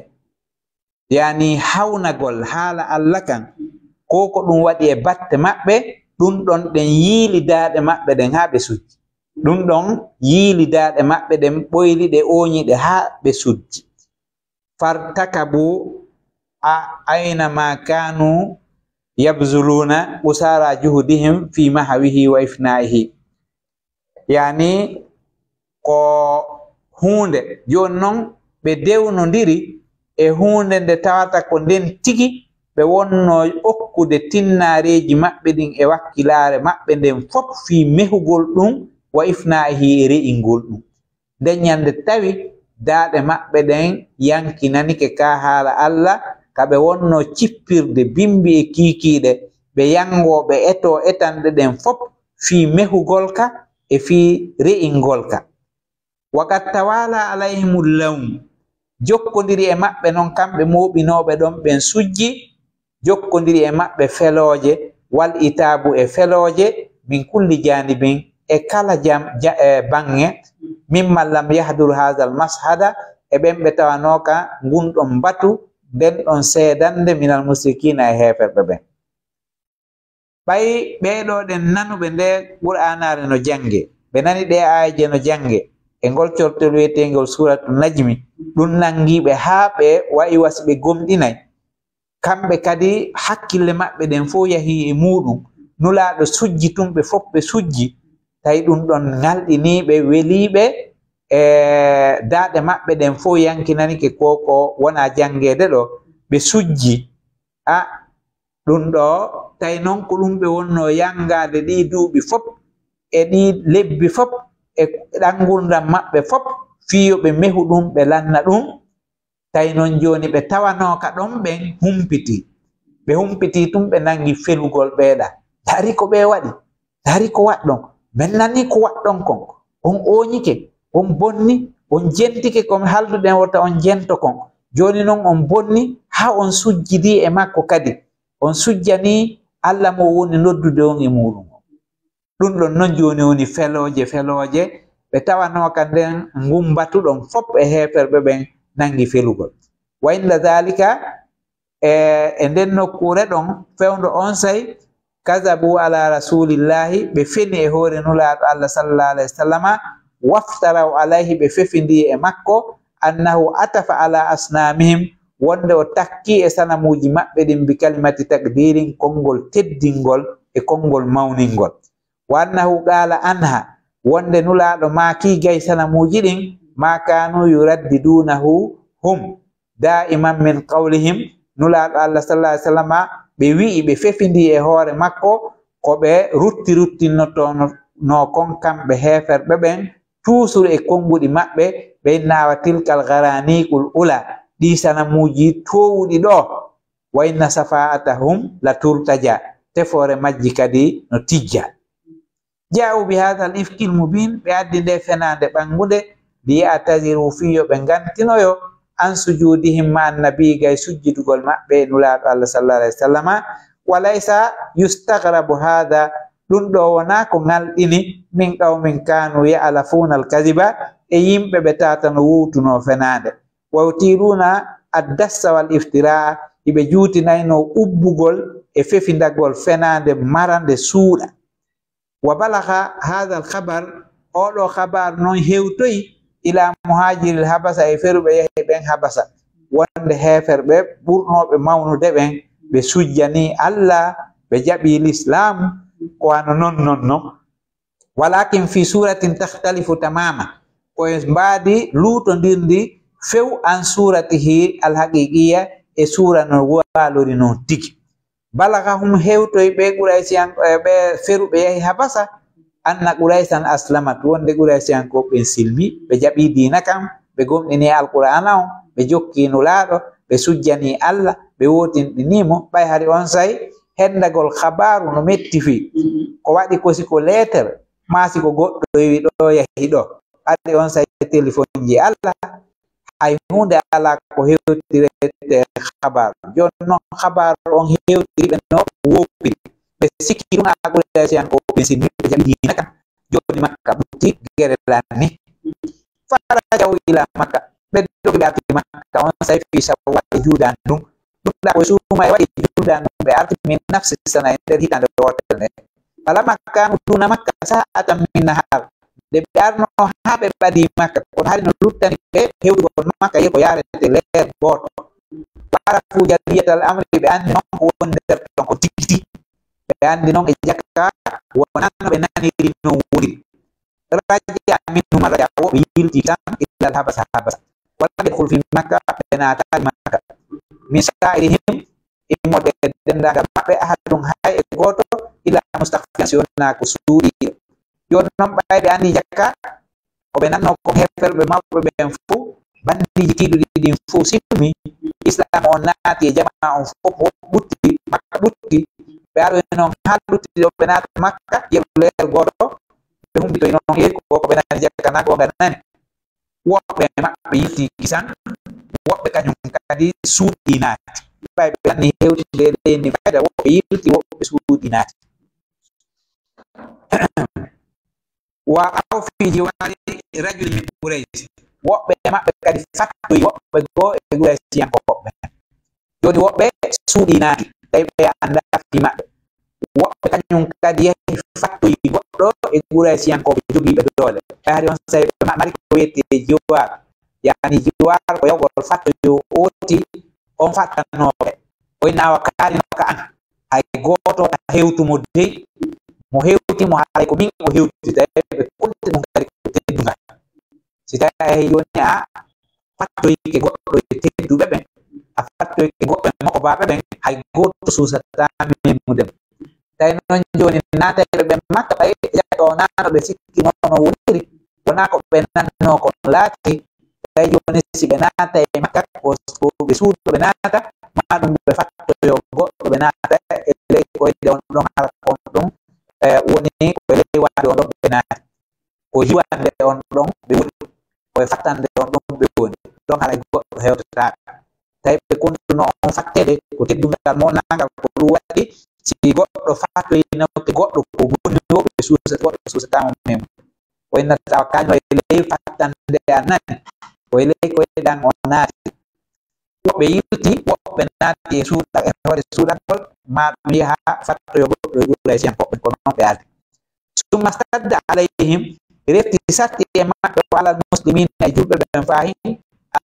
Yani hawnagol haala Allah kan, ko ko ɗum waɗi e batte maɓɓe, ɗum ɗon ɗen yiili daaɗe maɓɓe ɗen haa ɓe sujji. Ɗum ɗon yiili daaɗe maɓɓe ɗen, ɓoyli ɗe, ooñi ɗe haa ɓe sujji. Fartakabu a-, ayna ma kanu yabzuluna usara juhudihim fi mahawihi wa ifnaihi. Yani ko huunde, jooni non ɓe dewnondiri e huunde nde tawata ko nden tigi ɓe wonno okkude tinnaareeji maɓɓe ɗin e wakkilaare maɓɓe nden fof fii mehugol ɗum wa ifnaa'ihi e re'ingol ɗum. Nden ñande tawi daaɗe maɓɓe ɗen yankinanike ka haala Alla, ka ɓe wonno cippirde bimbi e kiikiiɗe, ɓe yangoo, ɓe etoo etanɗe ɗen fof fii mehugol ka e fii re'ingol ka. Wa qad tawala alayhimul lawm, jokkondiri e maɓɓe non kamɓe mooɓinooɓe ɗon ɓen sujji, jokkondiri e maɓɓe felooje, wal itaabu e felooje, min kulli janibin, e kala jam-, ja-, e baŋŋe, mimman lam yahdur hazal mashada, e ɓen ɓe tawanooka ngun ɗon mbatu, nden ɗon seedannde, minal musrikiina, e heeferɓe ɓen. Ɓay ɓee ɗoo ɗen nanuɓe ndee Qur'aanaare no jannge, ɓe nani ɗee aayeeje no jannge, e ngol cortol wiyeteengol Suuratu Najmi, ɗum nanngi ɓe haa ɓe wa'i wasi ɓe gomɗinay. Kamɓe kadi hakkille maɓɓe ɗen fof yahii e muuɗum. Nulaaɗo sujji tun, ɓe fof ɓe sujji. Tawi ɗum ɗon ŋalɗinii ɓe, welii ɓe, e daaɗe maɓɓe ɗen fof yankinanike ko, ko wonaa janngeede ɗoo. Ɓe sujji. A, ɗum ɗoo, tawi non ko ɗum ɓe wonnoo yanngaade ɗii duuɓi fof, e ɗii lebbi fof, e ɗan ngurndan maɓɓe fof, fii yo ɓe mehu ɗum, ɓe lanna ɗum. Tawi non jooni ɓe tawanooka ɗon ɓen humpitii. Ɓe humpitii tun, ɓe nanngi felugol ɓeeɗa. Ndaari ko ɓe waɗi. Ndaari ko waɗɗon. Men nanii ko waɗɗon kon. On ooñike, on bonni, on jentike ko haalduɗen wota on jento kon. Jooni non on bonni, haa on sujjidii e makko kadi. On sujjanii Alla mo woni noddude on e muuɗum on. Ɗum ɗon non jooni woni felooje, felooje. Ɓe tawanooka nden ngun mbatu ɗon fof e heeferɓe ɓen nanngi felugol. Wa inda dhalika, e, e nden nokkuure ɗon, fewndo onsay, kazabu ala rasulillahi, ɓe feni e hoore Nulaaɗo Allah sallallahu alayhi wa sallama, waftaraw alayhi, ɓe fefindi e makko, annahu atafa ala asnamihim, wonde o takki e sanamuuji maɓɓe ɗin bi kalimati takdirin, konngol teddingol e konngol mawningol. Wa annahu qala anha, wonde Nulaaɗo maaki gay sanamuuji ɗin, ma kanu yuraddidunahu hum, daiman min qawlihim, Nulaaɗo Allah sallallahu alayhi wa sallama, ɓe wi'i, ɓe fefindi e hoore makko, ko ɓe rutti ruttinnotono kon kamɓe heeferɓe ɓen, toujours e konnguɗi maɓɓe, ɓe inna awa tilkal garaniqul ula, ɗi sanamuuji toowuɗi ɗo, wa inna safaatahum la turtaja, tefoore majji kadi no tijja. Ja'u bi hadha al ifkil mubin, ɓe addi nde fenaande ɓanngunde, li ya'taziru, fii yo ɓe ngantinoyo, an sujudihim ma annabi, gay sujjidugol maɓɓe e Nulaaɗo Allah sallallahu alayhi wa sallama, wa laysa yustaghrabu hadha, ɗum ɗo wonaa ko ŋalɗini, min qawmin kanu ya'lafuna al kadhiba, e yimɓe ɓe tawata no wowtuno fenaande, wa yutiruna ad-dassa wal iftira'a, iɓe juutinayno ubbugol e fefindagol fenaande marande suuɗa. Wa balagha hadha al khabar, oɗo khabar non hewtoyi ila muhajiril Habasa, e feruɓe yahi ɓen Habasa, wonde heeferɓe ɓurnoɓe mawnude ɓen, ɓe sujjani Allah, ɓe jaɓi l'islam, ko wano non non non. Walakin fi suratin takhtalifu tamama, ko e mbaadi luutondirndi few an suratihi al haqiqiyya, e suura no waalori non tigi. Balagahum, hewtoyi ɓe Quraysiyan, eh, ɓe feruɓe yahi Habasa, anna Quraysan aslamat, wonde Quraysiyankooɓe ɓen silmi, ɓe jaɓi diina kan, ɓe gomɗini Alqur'aana on, ɓe jokki Nulaaɗo, ɓe sujjani Allah, ɓe wootinɗini mo, ɓay hari onsay hendagol khabaaru no metti fii. Ko waɗi ko si ko leeter, maa si ko goɗɗo wi'i ɗo yahi ɗo, hari onsay telefonji Allah, hay huunde alaa ko hewtirete khabaaru. Jooni non khabaaru on hewtiri ɓe no woopiri. Ɓe sikki ɗum a Quraysiyankooɓe sinni ɓe jaɓi diina kan. Jooni Makka ɓutti gere lanni. Farajaw ila Makka. Ɓe dogi ɓe arti Makka onsay fi sawwali juuɗan ɗum. Ɗum ɗa ko suuma e waɗi juuɗan ɗum ɓe arti min nafsi sana e nder hitande wootere nde. Falamma kanu duna Makka sa'atan min nahar. Nde ɓe arno haa ɓe ɓadii Makka, kono hari no luttani ɓe hewtugol Makka yeru ko yaarete leer gooto. Wa arafu jaddiyatal amri, ɓe anndi non ko woni nder ton ko tigiti. Ɓe anndi non e jaka wonaa no ɓe naniri non woniri. Raja'a minhum raja'a, woɓɓe yilti tan ilal Habasa, Habasa. Walam yadkhul fi Makka, ɓe naataali Makka. Min sa'irihim, immorde e denndaangal maɓɓe, ahadun, hay e gooto, ila mustaqfiyan, si wonaa ko suuɗiiɗo. Jooni non ɓay ɓe anndi jaka, ko ɓe nanno ko heeferɓe maɓɓe ɓen fow, banndiiji tiiɗuɗi ɗin fow silmi, Islaam on naati e jamaa on fow, fow ɓutti, Makka ɓutti. Ɓe aroyi non haa lutti ɗo ɓe naata Makka, yeru leer gooto, ɓe humpitoyi non yeru ko, ko ɓe nani jaka na goonga nani. Woɓɓe maɓɓe yilti kisan, woɓɓe kañum kadi suuɗi naati. Ɓay ɓe anni hewtinde e leydi ndi fayda, woɓɓe yilti, woɓɓe suuɗi naati. Wa aw fi jiwari rajulin min Quraysh. Woɓɓe maɓɓe kadi fattoyi woɓɓe goo e Quraysiyankooɓe. Jooni woɓɓe suuɗi naati, tawi ɓe anndaa fii maɓɓe. Woɓɓe kañum kadi yahi fattoyi goɗɗo e Quraysiyankooɓe jogiiɓe doole. Ɓay hari onsay ɓe ma-, mari ko wiyetee jiwaar. Yaani jiwaar ko yahugol fattoyo ooti, on fattanooɓe. O inna awa kaalino ka an. Hay gooto wota hewtu mo dey, mo hewti mo haray ko min o hewti, tawi ɓe konti ɗum kadi ko teddungal. Si tawi a yehi jooni a fattoyike goɗɗo e tedduɓe ɓen, a fattoyike goɗɗo e mokobaaɓe ɓen, hay gooto suusataa memude mo. Tawi non jooni naatayɓe ɓen Makka, ɓay jaka o naano ɓe sikki noon no woniri, wonaa ko ɓe nanno kon laati. Tawi jooni si ɓe naata e Makka, ko, ko ɓe suuɗo ɓe naata, maa ɗum ɓe fattoyo goɗɗo ɓe naata e ley koyɗe on ɗon, hara ko on ɗon, eh, woni ko e ley waade on ɗon ɓe naati. Ko jiwande on ɗon ɓe woni, ko e fattande on ɗon ɓe woni. Ɗon haray goɗɗo hewtataako. Tawi ɓe kontuno on fattede, ko teddungal mo nangal ko ɗum waɗi, si goɗɗo fattoyino goɗɗo ko bonni o, ɓe suusa, goɗɗo suusataamo mem. O innata awa kañum e ley fattande an nani, o e ley koyɗe an o naati. Woɓɓe yilti, woɓɓe ɓe naati e suuɗa, e hoore suuɗagol, maa ɗum yaha fattoyo goɗɗo e Quraysiyankooɓe, ko noon ɓe ardi. Summa stadda alayhim, refti satti e maɓɓe, wa alal muslimina, e julɓe ɓen faahin,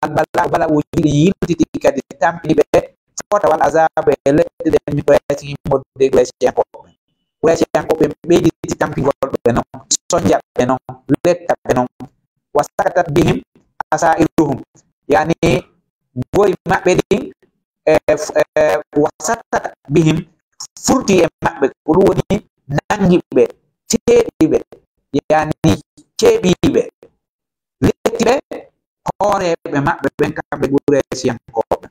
al bala, bala'uuji ɗin yiltiti kadi tampini ɓe, fota wal azabu, e lette ɗen, min Quraysihim, wonde Quraysiyankooɓe. Quraysiyankooɓe ɓeyditi tampingol ɓe non, sonja ɓe non, letta ɓe non. Wa sakatat bihim asairuhum, yani gori maɓɓe ɗin, e, f-, e, wa sakatat bihim, furti e maɓɓe, ko ɗum woni nangi ɓe, teeɗi ɓe, yani ceeɓi ɓe, letti ɓe, hooreeɓe maɓɓe ɓen, kamɓe Quraysiyankooɓe.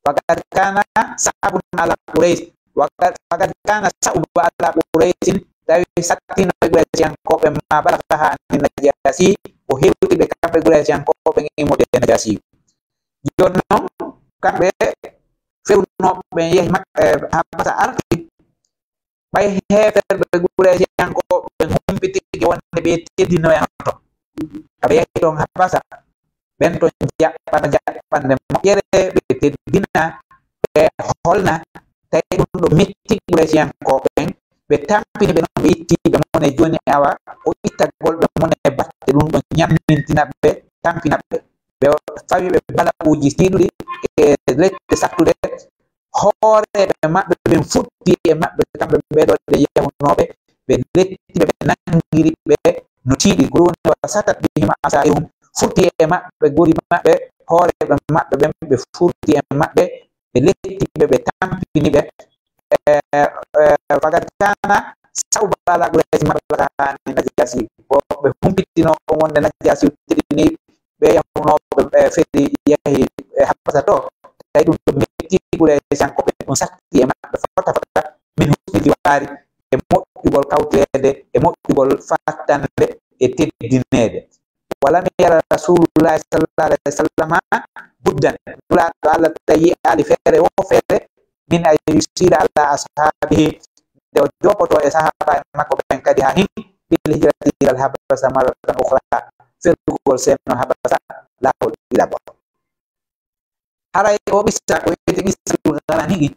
Faqad kana sa'bun ala Quraysh. Waqad, faqad kana sa'bu ala Qurayshin. Tawi sattino e Quraysiyankooɓe ma balagaha ani Najasi. O hewti ɓe kamɓe Quraysiyankooɓe immorde e Najasi. Jooni non, kamɓe ferunooɓe ɓen yehi Mak-, eh, Habasa arti. Ɓay heeferɓe Quraysiyankooɓe humpitike wonde ɓe teddinoyano ton. Aɓe yahi ton Habasa. Ɓen ton jaɓɓana jaɓɓande moƴƴere, ɓe teddina, ɓe holna. Tawi ɗum ɗo metti Quraysiyankooɓe ɓen, ɓe tampini ɓe non, ɓe itti ɓe mone. Jooni awa, ko ittagol ɓe mone batte, ɗum ɗo ñammintina ɓe, tampina ɓe. Ɓe fawi ɓe bala'uuji tiiɗuɗi e lette sattuɗe. Hooreeɓe maɓɓe ɓen futti e maɓɓe, kamɓe ɓee ɗoo ɗe yahunooɓe, ɓe letti ɓe, ɓe nangiri ɓe no tiiɗi. Ko ɗum woni wa satat bihim asairuhum, futti e maɓɓe, gori maɓɓe, hooreeɓe maɓɓe ɓen, ɓe futti e maɓɓe, ɓe letti ɓe, ɓe tampini ɓe. Eh, eh, faqad kana sa'ba ala Quraysh ma balagha ani Najasi. Ko ɓe humpitino ko wonde Najasi teddini ɓe yahunooɓe, ɓe feri yahi, e, Habasa to, tawi ɗum ɗo metti Quraysiyankooɓe, ɗum satti e maɓɓe fota fota, min husni jiwaari, e moƴƴugol kawteede, e moƴƴugol fattande, e teddineede. Wa lam yara Rasulullahi sallallahu alayhi wa sallama buddan, Nulaaɗo Allah tawi yi'aali feere wo feere, min an yusira ala ashaabihi, nde o joopoto e sahaabaaɓe makko ɓen kadi haa hin, bil hijrati ilal Habasa marratan ukhra, fergugol seno Habasa laawol ɗiɗaɓol. Haray o qissa ko wiyetee qissatul gharaniqi,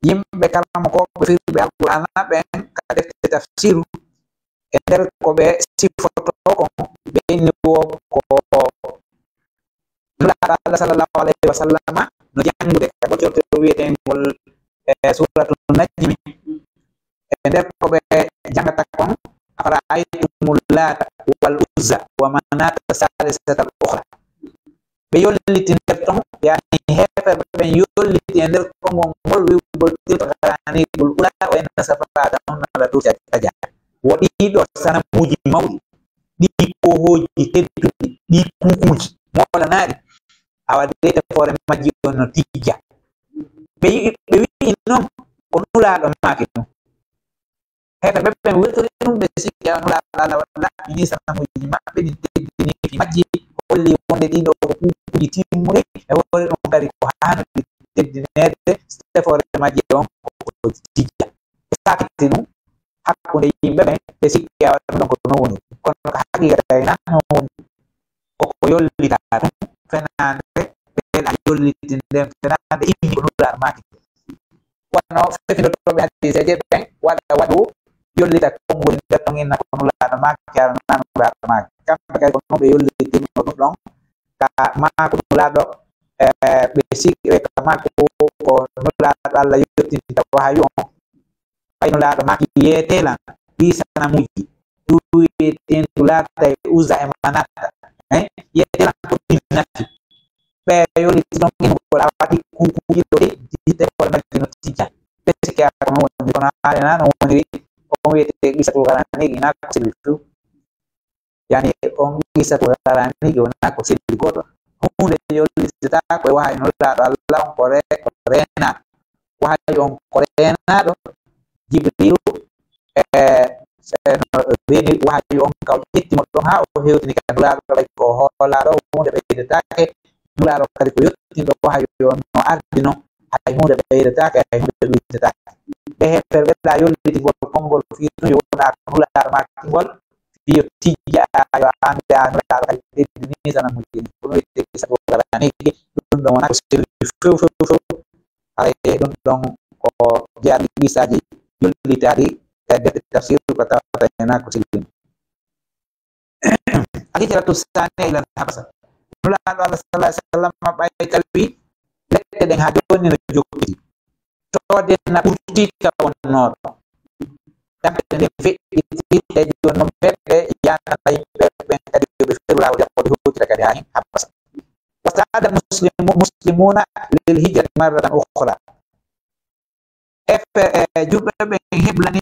yimɓe karamokooɓe firɓe Alqur'aana ɓen ka defte tafsiru, e nder ko ɓe sifotoo kon, ɓe inni wo ko Nulaaɗo Allah sallallahu alayhi wa sallama no janngude ka ɓoccortol wiyeteengol, e, Suuratul Najmi. E nder ko ɓe janngata kon, "Afara'aytumul Laata wal Uzza wa Manaata Saalisatal Ukhra." Ɓe yolliti nder ton, yani heeferɓe ɓen yolliti e nder konngol ngol wi'ugol tilka gharaniqul ula, o enna safaata on ala tursi aja. Wo ɗii ɗoo sanamuuji mawɗi, ɗii koohooji tedduɗi, ɗii kuukuuji moolanaaɗi, awa de tefoore majji on no tijja. Ɓe yi'i, ɓe wi'i non ko Nulaaɗo maaki ɗum. Heeferɓe ɓen weltori ɗum, ɓe sikki awa Nulaaɗo Allah laɓɓini sanamuuji maɓɓe ɗin, teddini fii majji, holli wonde ɗii ɗoo ko kuukuuji timmuɗi, e hoore ɗum kadi ko haani ɗi teddineede, tefoore majji on ko, ko tijja. Ɓe saakiti ɗum hakkunde yimɓe ɓen, ɓe sikki awa ɗum ɗon ko non woni. Kono ka haqiiqa tawi naa non woni. Ko ko yollitaa ɗum, fenaande, ɓe ɗa yolliti nden fenaande, inni ko Nulaaɗo maaki. Wano fefindotooɓe hadiiseeje ɓen waɗa waɗu yollita konngol nder ɗon, inna ko Nulaaɗo maaki, hara naa Nulaaɗo maaki. Kamɓe kadi ko non ɓe yollitirno ɗum ɗon, ka maaku Nulaaɗo, eh, ɓe sikki ka maaku ko Nulaaɗo Allah yottinta wahayu on. Ɓay Nulaaɗo maaki, yeetee lan ɗii sanamuuji, ɗum wi'eten ɗum Laata e Uzza e Manaata, eh? Yeetee lan ko ɗin nafi. Ɓe yolliti ɗon innugol awa ɗii kuukuuji ɗoo ɗi, ɗi tefoore majji no tijja. Ɓe sikki awa ko non woni, kono haali naa non woniri, on wiyetee qissatul gharaniqi, naa ko selli few. Yani, on qissatul gharaniqi wonaa ko selli gooto. Huunde yollitetaako e wahayu Nulaaɗo Allah on ko re-, ko reenaaɗo. Wahayu on ko reenaaɗo, Jibriilu, e, e, no reeni wahayu on, ka o ƴetti mo ɗon haa o hewtini ka Nulaaɗo, ɓay ko hoolaaɗo, huunde ɓeydetaake. Nulaaɗo kadi ko yottinɗo wahayu on no ardi non, hay huunde ɓeydetaake, hay huunde ɗuytetaake. Ɓe heeferɓe ɗa yollitingol konngol fii tun yo wona ko Nulaaɗo maaki ngol, fii yo tijja, yo annde a Nulaaɗo kadi teddini sanamuuji ɗin. Ko ɗum wiyetee qissatul gharaniqi, ɗum ɗon wonaa ko selli few, few, few. Haray ɗum ɗon ko jeyaa e qissaaji jollitaaɗi e defte tafsir ko tawata e naako silin. Al hijratu saaniya ilal habasa. Nulaaɗo Allah sallallahu alaihi wasallam ɓay tawi leɗɗe ɗen haa jooni no jokkiti. Toode na ɓurti ka wonnooɗo. Tampe ɗe feƴƴiti, e jooni non ɓe, ɓe yaanana yimɓe ɓen kadi yo ɓe feru laawol, ɓe hewtira kadi haa hin habasa. Wastaada muslimu-, muslimuna lil hijrati marratan ukhra. E fe-, e julɓe ɓen heblani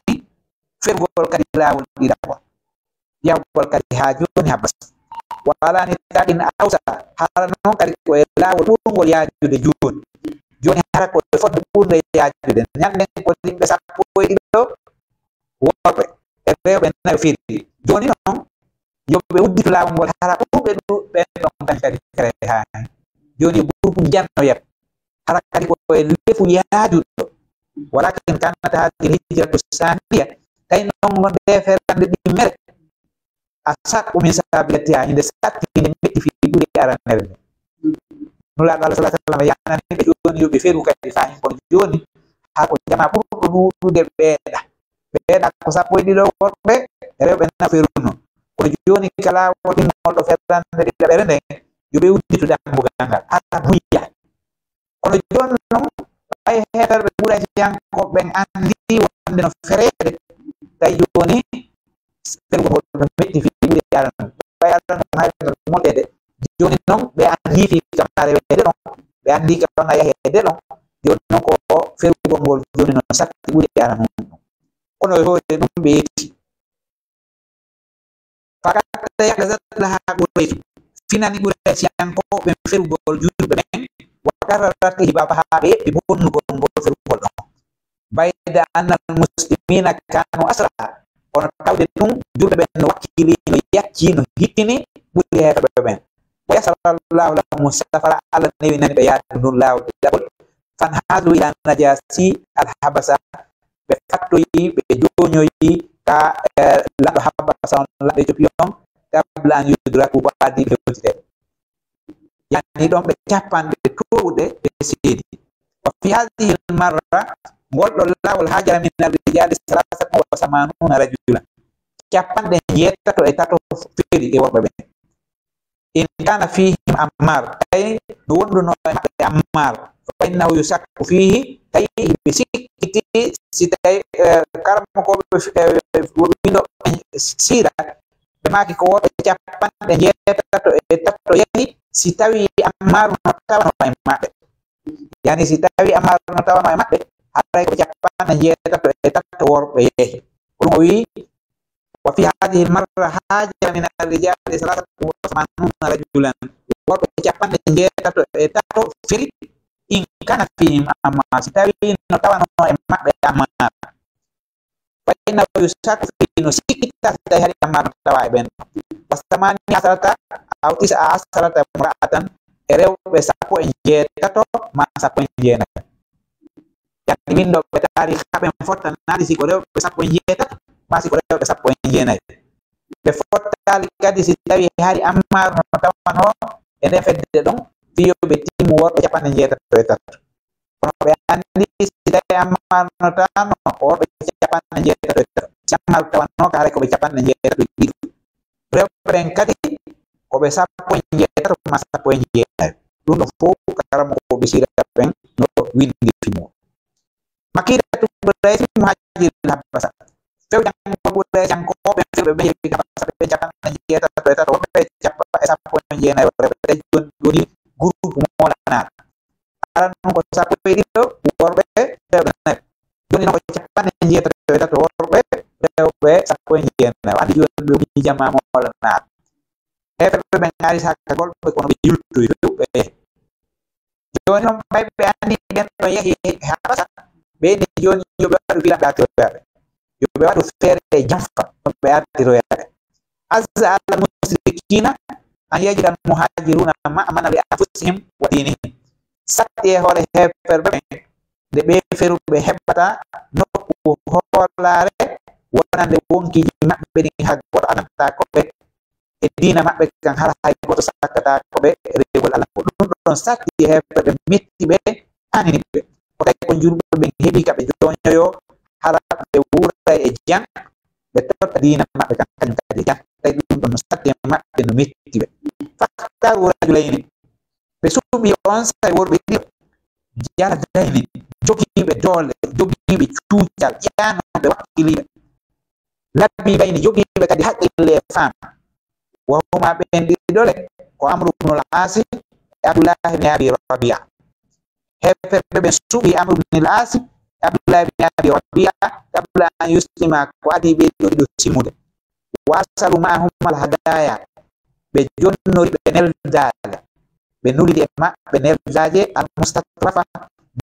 ferugol kadi laawol ɗiɗaɓol. Yahugol kadi haa jooni habasa. Wa ala nitaqin awsa, hara non kadi ko e laawol ɓurngol yaajude jooni. Jooni hara ko e fodde ɓurnde yaajude. Ñannden ko yimɓe sappo e ɗiɗo worɓe e rewɓe nayo firi. Jooni non, yo ɓe udditu laawol ngol, hara ɓurɓe ɗu-, ɓen ɗon kadi kadi kere haa. Jooni yo groupe njanno yeb. Hara kadi ko e lefu yaajuɗo. Walakin kanat hadhihi al-hijratu thaniya. Tawi non ngon nde ferande ɗimmere. Ashaqqu min sabiqatiha, hinde satti, hinde metti fii ɓuri aranere nde. Nulaaɗo Allah sallallahu alaihi wasallam yaanani ɓe jooni yo ɓe feru kadi fahin, kono jooni haa ko jamaa ɓurɗo ɗuuɗude ɓeeɗa. Ɓeeɗa ko sappo e ɗiɗo worɓe, rewɓe na feruno. Kono jooni kala o timmol ɗo ferande ɗiɗaɓere nden, yo ɓe udditu dambugal ngal. Hara buya. Kono jooni non, ɓay heeferɓe Quraysiyankooɓe ɓen anndi wonde no fereede, tawi jooni ferugol ngol no metti fii ɓuri arano. Ɓay arano hay no molteede. Jooni non, ɓe anndi fii ka maa reweede ɗon, ɓe anndi ka maa yaheede ɗon. Jooni non ko ferugol ngol jooni no satti ɓuri arano ɗum. Kono e hoore ɗum ɓe yetti. Faqad yaqazat laha Quraysh. Finani Qurayshiyankooɓe ferugol julɓe ɓen, wa qarrarat ihbabaha, ɓe yeɓɓi bonnugol ngol ferugol ɗon. Bayda anna al muslimina kanu asra. Kono tawde ɗum, julɓe ɓen no wakkili, no yacci, no hittini ɓuri heeferɓe ɓen. Wa yassara Allahu lahum safara, Allah newinani ɓe yaadu ndun laawol ɗiɗaɓol. Fanhazu ila Najasi al Habasa, ɓe fattoyi, ɓe jooñoyi ka, eh, laɗɗo Habasa on, laɗɗo Ethiopie on, qabla an yudraku, ko adii ɓe hewtiteede. Yani ɗon ɓe capanɗe toowuɗe ɓe seedi. Wa fi hadhihi al marra, ngol ɗo laawol, hajara min ar rijali salasatun wa samanuna rajulan. Capanɗe njeetato e tato feri e worɓe ɓen. In kana fihim Ammar, tawi no wonduno e maɓɓe Ammar, fa innahu yushakku fihi, tawi ɓe sikkiti si tawi, eh, karamokooɓe, eh, winndooɓe siira, ɓe maaki ko worɓe capanɗe njeetato e tato yahi, si tawi Ammar no tawano e maɓɓe. Yani si tawi Ammar no tawano e maɓɓe, haray ko capanɗe njeetato e tato worɓe yahi. Ko ɗum o wi'i, wa fi hadhihi al marra hajara min ar rijali salasatun wa samanuna rajulan. Worɓe capanɗe njeetato e tato feri, in kana fihim Ammar, si tawi no tawano e maɓɓe Ammar. Fa innahu yushakku fihi, no sikkita si tawi hari Ammar no tawa e ɓen. Wa samani asharata aw tisa asharata imra'atan, e rewɓe sappo e njeetato ma sappo e njeenayi. Yani winndooɓe taariika ɓen fottanaali si ko rewɓe sappo e njeetato ma si ko rewɓe sappo e njeenayi. Ɓe fottaali kadi si tawi hari Ammar no tawano e nden fedde ɗon, fii yo ɓe timmu worɓe capanɗe njeetato e tato. Kono ɓe anndi si tawi Ammar no tawano ko worɓe capanɗe njeetato e tato, si Ammar tawano ka, haray ko ɓe capanɗe njeetato e ɗiɗo. Rewɓe ɓen kadi ko ɓe sappo e njeetato ma sappo e njeenayi. Ɗum ɗo fof karamokooɓe siira ɓen no winndi fii mun. Makidatu Quraysh muhajiril Habasa. Fewjango Quraysh yankooɓe fewɓe ɓe heɓi Habasa ɓe capanɗe njeetato e tato, woɓɓe capa-, e sappo e njeenayi, rewɓe ɓe jooni woni groupe moolanaaɗo. Aran ɗum ko sappo e ɗiɗo worɓe, rewɓe nayo. Jooni non ko capanɗe njeetato e tato worɓe, rewɓe sappo e njeenayi. O anndi jooni ɓe woni jamaa moolanaaɗo. Heeferɓe ɓen ari saakagol ɓe, kono ɓe yiltoyi fewɓe. Jooni non ɓay ɓe anndi ɓen ɗon yahi Habasa, ɓe inni jooni yo ɓe waɗu filan ɓe artiroyaɓe. Yo ɓe waɗu feere e janfa ɗum ɓe artiroyaɓe. Azza ala mushrikina an yajida al muhajiruna ma'mana li anfusihim wa dinihim. Satti e hoore heeferɓe ɓen nde ɓe feruɓe heɓata nokku hoolaare wonande wonkiiji maɓɓe ɗin, haa gooto addantaako ɓe e diina maɓɓe kan, hara hay gooto sakkataako ɓe rewugol Allah ngol. Ɗum ɗon satti e heeferɓe, metti ɓe, aanini ɓe. Ko tawi julɓe ɓen heɓi ka ɓe jooñoyoo, hara ɓe wuuray e jam, ɓe totta diina maɓɓe kan, kañum kadi e jam. Tawi ɗum ɗon no satti e maɓɓe, no metti ɓe. Faktaru rajulayni, ɓe suɓi onsay worɓe ɗiɗo, jaladayni, jogiiɓe doole, jogiiɓe cuucal, ƴaanooɓe, wakkiliiɓe. Labibayni, jogiiɓe kadi haqqille e faam. Wa huma, ɓen ɗiɗo le, ko Amru ibnul Aasi e Abdullahi ibn Abi Rabia. Heeferɓe ɓen suɓi Amru ibnul Aasi e Abdullahi ibn Abi Rabia qabla an yuslima, ko adii ɓee ɗoo ɗiɗo silmude. Wa arsalu ma'ahum al hadaya, ɓe jonnori ɓe neldaale, ɓe nulidi e maɓɓe neldaaje al mustatrafa,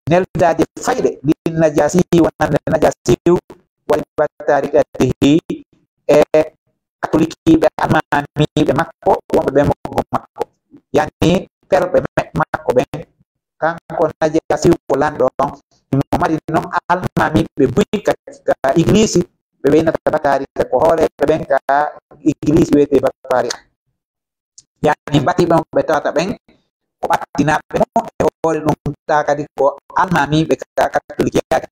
neldaaje fayɗe, lin Najaasi, wonande Najaasiyu, wa li batarikatihi, e katolikiiɓe almaamiiɓe makko, wonɓe ɓe moggo makko, yani perɓe me-, makko ɓen. Kanko Najaasiyu ko lanɗo on, himo mari non almaamiiɓe buy ka, ka igilisi, ɓe ɓe innata batarika, ko hooreeɓe ɓen ka igilisi wiyetee batarika. Yani bati ɓen ɓe tawata ɓen ko ɓattinaaɓe mo, e hoore ɗum ta kadi ko almaamiiɓe ka katolikiyaaji.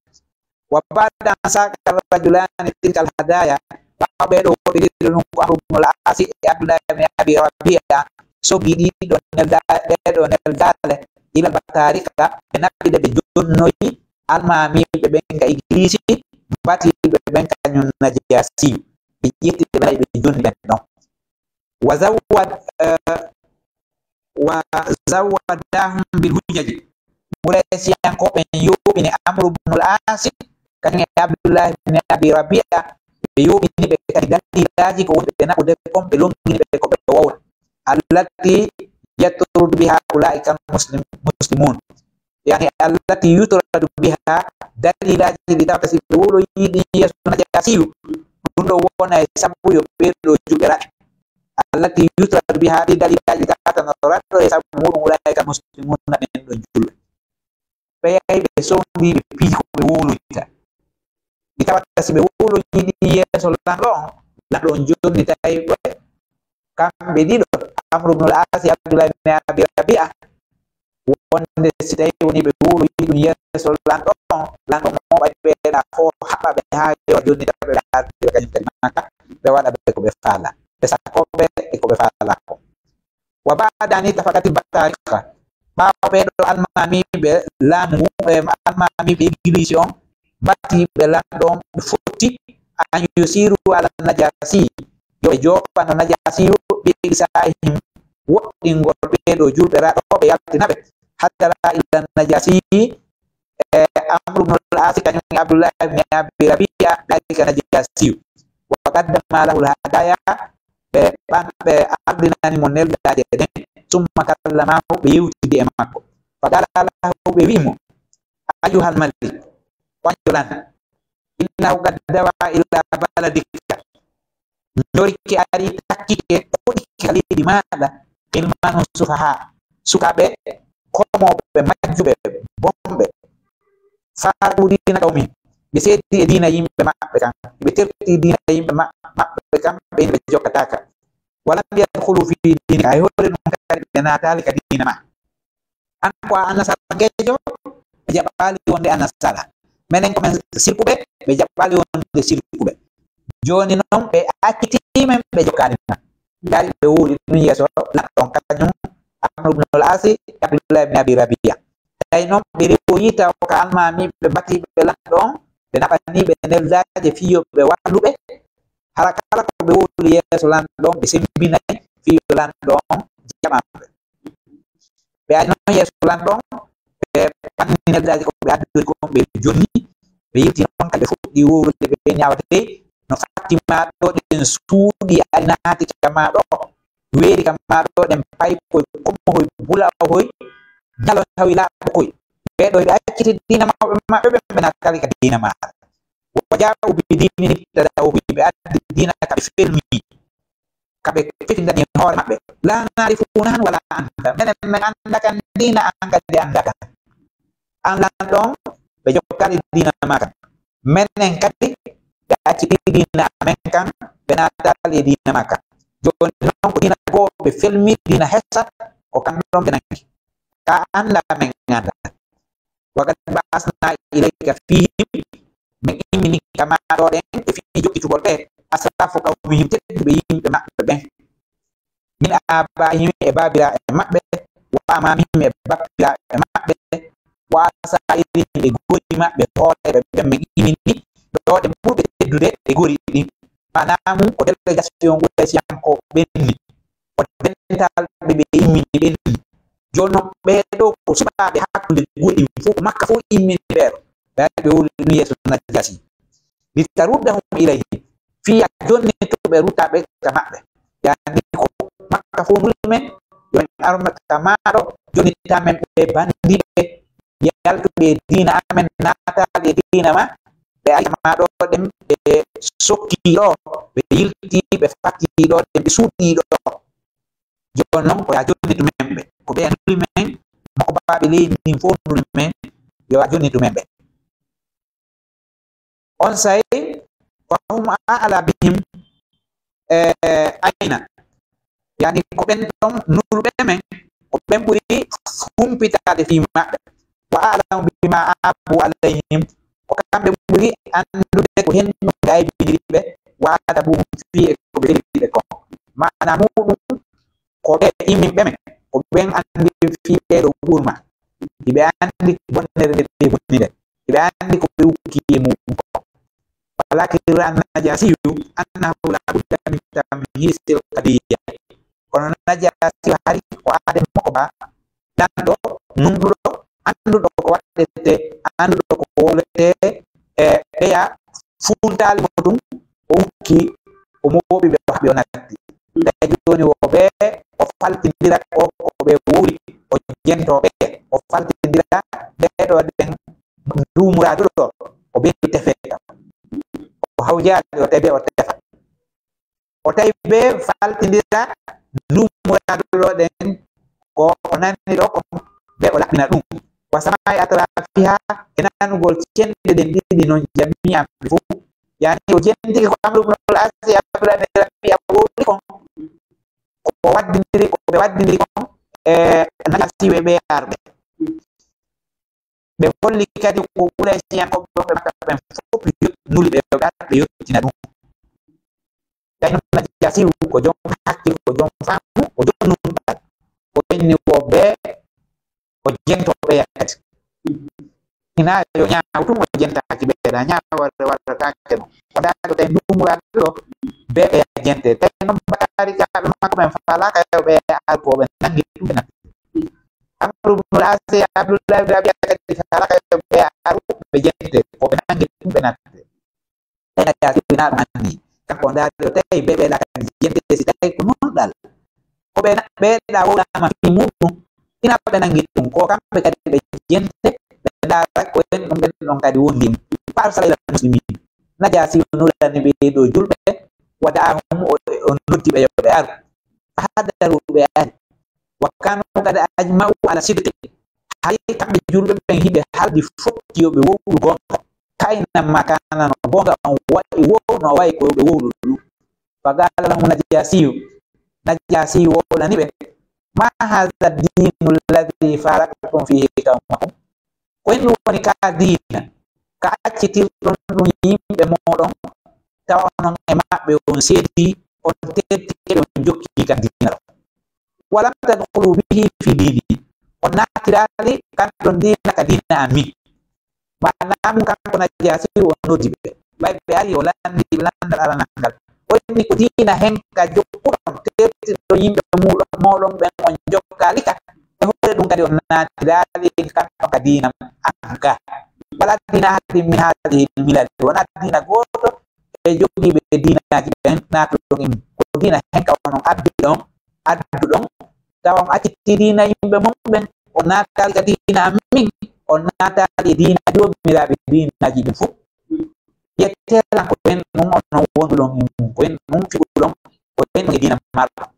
Wa ba'da an saqa rajulani tilka al hadaya, ɓaawo ɓee ɗoo worɓe ɗiɗo ɗum ko Amru ibn al-Asi e Abdullahi ibn Abi Rabia, sogi ɗiɗo nelda-, ɗee ɗoo neldaale, ila batarika, ɓe naɓɓi ɗe, ɓe jonnoyi almaamiiɓe ɓen ka igilisi, batiiɓe ɓen kañum Najaasiyu. Ɓe ƴetti ɓe nayi ɓe jonni ɓen ɗon. Wa zawwad-, eh, wa zawwadahum bil hujaji. Quraysiyankooɓe ɓen yooɓini Amru ibn al-Asi, kañum e Abdullahi ibn Abi Rabia, ɓe yooɓini ɓe kadi dalilaaji ko woni ɓe naɓude kon, ɓe longini ɓe ko ɓe wowla. Allati yatrudu biha ulaika muslim-, muslimun. Yani, allati yutradu biha, dalilaaji ɗi tawata si ɓe wowloyii ɗin yeeso Najaasiyu, ɗum ɗo wona e sabu yo ɓee ɗoo julɓe raɗe. Allati yutradu biha, ɗi dalilaaji ɗi tawata no raɗo e sabu muɗum ulaika muslimuna, ɓen ɗon julɓe. Ɓe yahi ɓe sondii ɓe piiji ko ɓe wowloyta. Ɗi tawata si ɓe wowloyii ɗin yeeso lanɗo on, lanɗo on jonnitay ɓe. Kamɓe ɗiɗo, Amru ibn al-As e Abdullah ibn Abi Rabi'a, wonde si tawi woni ɓe wowloyii ɗum yeeso lanɗo on, lanɗo on mooɓay ɓe ɗa ko haɓa ɓe haa yo jonnita ɓe, ɓe artira kañum kadi Makka, ɓe waɗa ɓe ko ɓe faala, ɓe sakko ɓe e ko ɓe faala ko. Wa ba'da an ittafaqati batariqa, ɓaawo ɓee ɗoo almaamiiɓe laamu ngu, e almaamiiɓe Igliisi on, batiiɓe lanɗo on, ɓe fotti an yusiru ala Najaasi, yo ɓe jooɓano Najaasiyu, bi irsa'ihim, woɗɗingol ɓee ɗoo julɓe raɗooɓe yaltina ɓe, hatta ila Najaasi, e Amru ibn al-As kañum e Abdullah ibn Abi Rabi'a, ɓe ari ka Najaasiyu. Wa qaddama lahu al-hadaya, ɓe ɓan-, ɓe ardinani mo neldaaje ɗen. Summa kallamahu, ɓe yewtidi e makko. Fa qala lahu, ɓe wi'i mo, ayyuhal malik, wanjo lan, innahu qad dawa ila baladika. Ndorike ari takkike, hoɗike ka leydi maaɗa, gilmanu sufaha, sukaaɓe komooɓe, majjuɓe, bonɓe, faarqu diina qawmi, ɓe seedi e diina yimɓe maɓɓe kan, ɓe terti diina yimɓe ma-, maɓɓe kan, ɓe ɓe jokkataaka. Walam yadkhulu fi diinika, hay hoore ɗum kadi ɓe naataali ka diina ma. An ko a annasarankeejo, ɓe jaɓaali wonde annasara. Menen ko men sirkuɓe, ɓe jaɓaali wonde sirkuɓe. Jooni non ɓe accitii men, ɓe jokkaali men. Ɓe ari ɓe wowli ɗum yeeso lanɗo on kañum Amru ibn al-Asi e Abdullah ibn Abi Rabi'a. Tawi non ɓe rewoyi taw ka almaamiiɓe batiiɓe lanɗo on, ɓe naɓanii ɓe neldaaje fii yo ɓe wallu ɓe. Hara kala ko ɓe wowli yeeso lanɗo on, ɓe semmbinay fii yo lanɗo on jaɓan ɓe. Ɓe ari non yeeso lanɗo on, ɓe ɓanni neldaaje ko ɓe addori kon, ɓe jonni, ɓe yilti non kadi, ɓe fuɗɗi wowlude, ɓe ñaawata dey no Fatima ɗo, ɗen suuɗi ari naati ka ma ɗo, weeri ka ma ɗo, ɗen paykoy, komohoy, bulahoy, ñalo tawi laaɓa koy. Ɓee ɗoo ɓe acciti diina maɓɓe, maɓɓe ɓen, ɓe naataali ka diina maaɗa. Wa jaa'u bi diinin ibtada'uhu, ɓe addi diina ka ɓe felmi, ka ɓe fetindani hoore maɓɓe. La na'rifu nahnu wala anta, menen men anndaa kan diina, an kadi anndaa kan. An lanɗo on, ɓe jokkaali diina maa kan. Menen kadi, ɓe acciti diina amen kan, ɓe naataali e diina maa kan. Jooni non ko diina goo ɓe felmi, diina hesat, ko kan ɗon ɓe nangi. Ka anndaa, men anndaa. Wa qad ba'asna ilayka fihim, min immini kama ɗo ɗen e fii jokkitugol ɓe, asrafu qawmihim, tedduɓe yimɓe maɓɓe ɓen. Min abaihim, e baabiraaɓe maɓɓe, wa amamihim, e bappiraaɓe maɓɓe, wa asairihim, e gori maɓɓe, hooreeɓe ɓen min immini, ɗo ɗe ɓurɓe teddude e gori ɗin. Maanaa mun ko délégation Qurayshiyankooɓe ɓen ni, ko dental ɓe ɓe immini ɓen ni. Jooni non ɓee ɗoo ko suɓaaɓe hakkunde gori ɗin fof, ko Makka fof immini ɓee ɗoo. Ɓe ari ɓe wowli ɗum yeeso Najaasi. Li taruddahum ilayhim, fii a jonnito ɓe, rutta ɓe ka maɓɓe. Yaani ko Makka fof nuli men, yo men ar ka maa ɗoo, jonnita men ɓe banndiiɓe, yaltuɓe e diina amen, naataali e diina maa, ɓe ari ka maa ɗoo ɗen, ɓe sokki ɗoo, ɓe yilti, ɓe fatti ɗoo ɗen, ɓe suuɗi ɗoo. Jooni non ko yo a jonnitu men ɓe. Ko ɓe nuli men, Makko baaɓe leydi ndin fof nuli men, yo a jonnitu men ɓe. Onsay, fahum a'la bihim, eh, aynan. Yaani ko ɓen ɗon nuluɓe men, ko ɓen ɓuri humpitaade fii maɓɓe. Wa a'lamu bima abu alayhim, ko kamɓe ɓuri anndude ko henndu ɓe aybiniri ɓe, wa adabuhum fii e ko ɓe feliɓe kon. Maanaa muuɗum, ko ɓe imminɓe men, ko ɓen anndi fii ɓee ɗoo ɓurma. Hiɓe anndi bonnere nde ɓe bonni nden. Hiɓe anndi ko ɓe ukki e muuɗum kon. Walakin ra'a Najaasiyu annahu la budda min tamhiisil qadiyya. Kono Najaasiyu hari ko aade makko ba lanɗo, nunɗuɗo, annduɗo ko waɗetee, annduɗo ko wowletee, e ɓeya fuultaali mo ɗum, o ukki, o mooɓi ɓe, o haɓi, o natti. Tawi jooni wo ɓe, o faltindira ko, ko ɓe wowli, o jento ɓe, o faltindira ɓee ɗoo ɗen ndu muraadu ɗoo, o ɓeydi tefe kam. O hawjaali, o tefe, o tefa. O tawi ɓe faltindira ndu muraadu ɗoo ɗen, ko o nani ɗoo kon, ɓe o laɓɓina ɗum. Wa samaa'i atrafiha, e nanugol cenɗe ɗen ɗiɗi non jami'an ɓe fof. Yaani o jentike ko Amru ibn al-As e Abdullah ibn Rabi'a wowli kon. Ko o waddindiri, ko ɓe waddindiri kon, e Najaasi e ɓe arɓe. Ɓe holli kadi ko Qurayshiyankooɓe ɓe Makka ɓen fof nuli ɓe, ɓe yottina ɗum. Tawi noon Najaasi ko jom hakkil, ko jom faamu, ko jom nunɗal. O inni wo ɓe, o jento ɓeya kadi. Ina yo ñaaw tun, o jentaaki ɓeya, ñaawore waɗataake mo. O daali tawi ndu muraadu ɗoo, ɓe ɓeya jente. Tawi noon bataari kaaɓe makko ɓen faalaaka yo ɓeya ar ko ɓe nangi ɗum ɓe natti. Amru ibn al-As e Abdullah ibn Rabi'a kadi faalaaka yo ɓeya ar ɓe jente, ko ɓe nangi ɗum ɓe natte. Ɓe Najaasi wonaa ɗum anni. Kanko o ndaari o tawi ɓe ɓeya kadi jente si tawi ko nunɗal. Ko ɓe na-, ɓe ɗa wowlaama fii muuɗum, ina ɓe nangi ɗum, ko kamɓe kadi ɓe jente, ɓe ndaara ko en ɗum ɓen ɗon kadi wondi. Fa arsala ila muslimin. Najaasi o nulani ɓe ɗoo julɓe, wa da'ahum, o, o noddi ɓe yo ɓe ar. Fa hadaru, ɓe ari. Wa kanu qad ajma'u ala sidqi. Hay kamɓe julɓe ɓen hiɓe haldi fotti yo ɓe wowlu goonga. Kayna ma kana no goonga on wa'i wo no wa'i ko yo ɓe wowlu ɗum. Fa qala lahum Najaasiyu. Najaasi wowlani ɓe. Ma hadha ad-dinu alladhi faraqtum fihi qawmakum. Ko en ɗum woni ka diina, ka accitirɗon ɗum yimɓe mooɗon, tawa onon e maɓɓe on seedi, on teddike, on jokki kan diina ɗon. Walam tadkhulu bihi fi diini, on naatiraali kan ɗon diina ka diina amin. Maanaa mun kanko Najaasi o noddi ɓe. Ɓay ɓe ari o lanndi ɓe lanndal aranal ngal. O inni ko diina hen ka jokkuɗon, teddinɗon yimɓe muuɗon, mooɗon ɓen on jokkaali ka. E hoore ɗum kadi on naatiraali kan ɗon ka diina an ka. Wala diina ahadin min haadihi l-milali. Wonaa diina gooto e jogiiɓe diinaaji ɓen naatuɗon e mun. Ko diina hen ka onon abbiɗon, adduɗon, tawa on accitii diina yimɓe mon ɓen, on naataali ka diina amin, on naataali e diina joomiraaɓe diinaaji ɗin fof. Yettee lan ko en ɗum onon wonduɗon e mum, ko en ɗum fiɓuɗon, ko en ɗum e diina marɗon.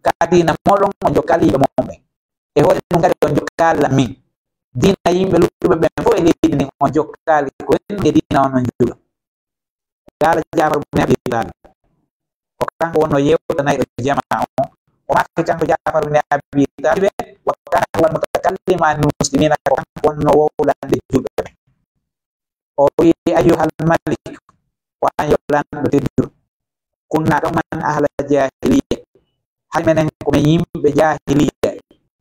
Ka diina mooɗon on jokkaali yimɓe mon ɓen. E hoore ɗum kadi on jokkaali lan min. Diina yimɓe luttuɓe ɓen fof e leydi ndin on jokkaali, ko en ɗum e diina onon juula. Qaala Jaafar bin Abi Talib. Ko kanko wonno yewtanayɗo jamaa on. O maaki kanko Jaafar bin Abi Talib, wa kaana huwa al-mutakallim Usaymu anil muslimina, ko kanko wonno wowlande julɓe ɓen. O wi, "Ayyuhal malik, ko an yo lanɗo tedduɗo. Kunna qawman ahla jahiliya. Hay menen ko men yimɓe jahiliya,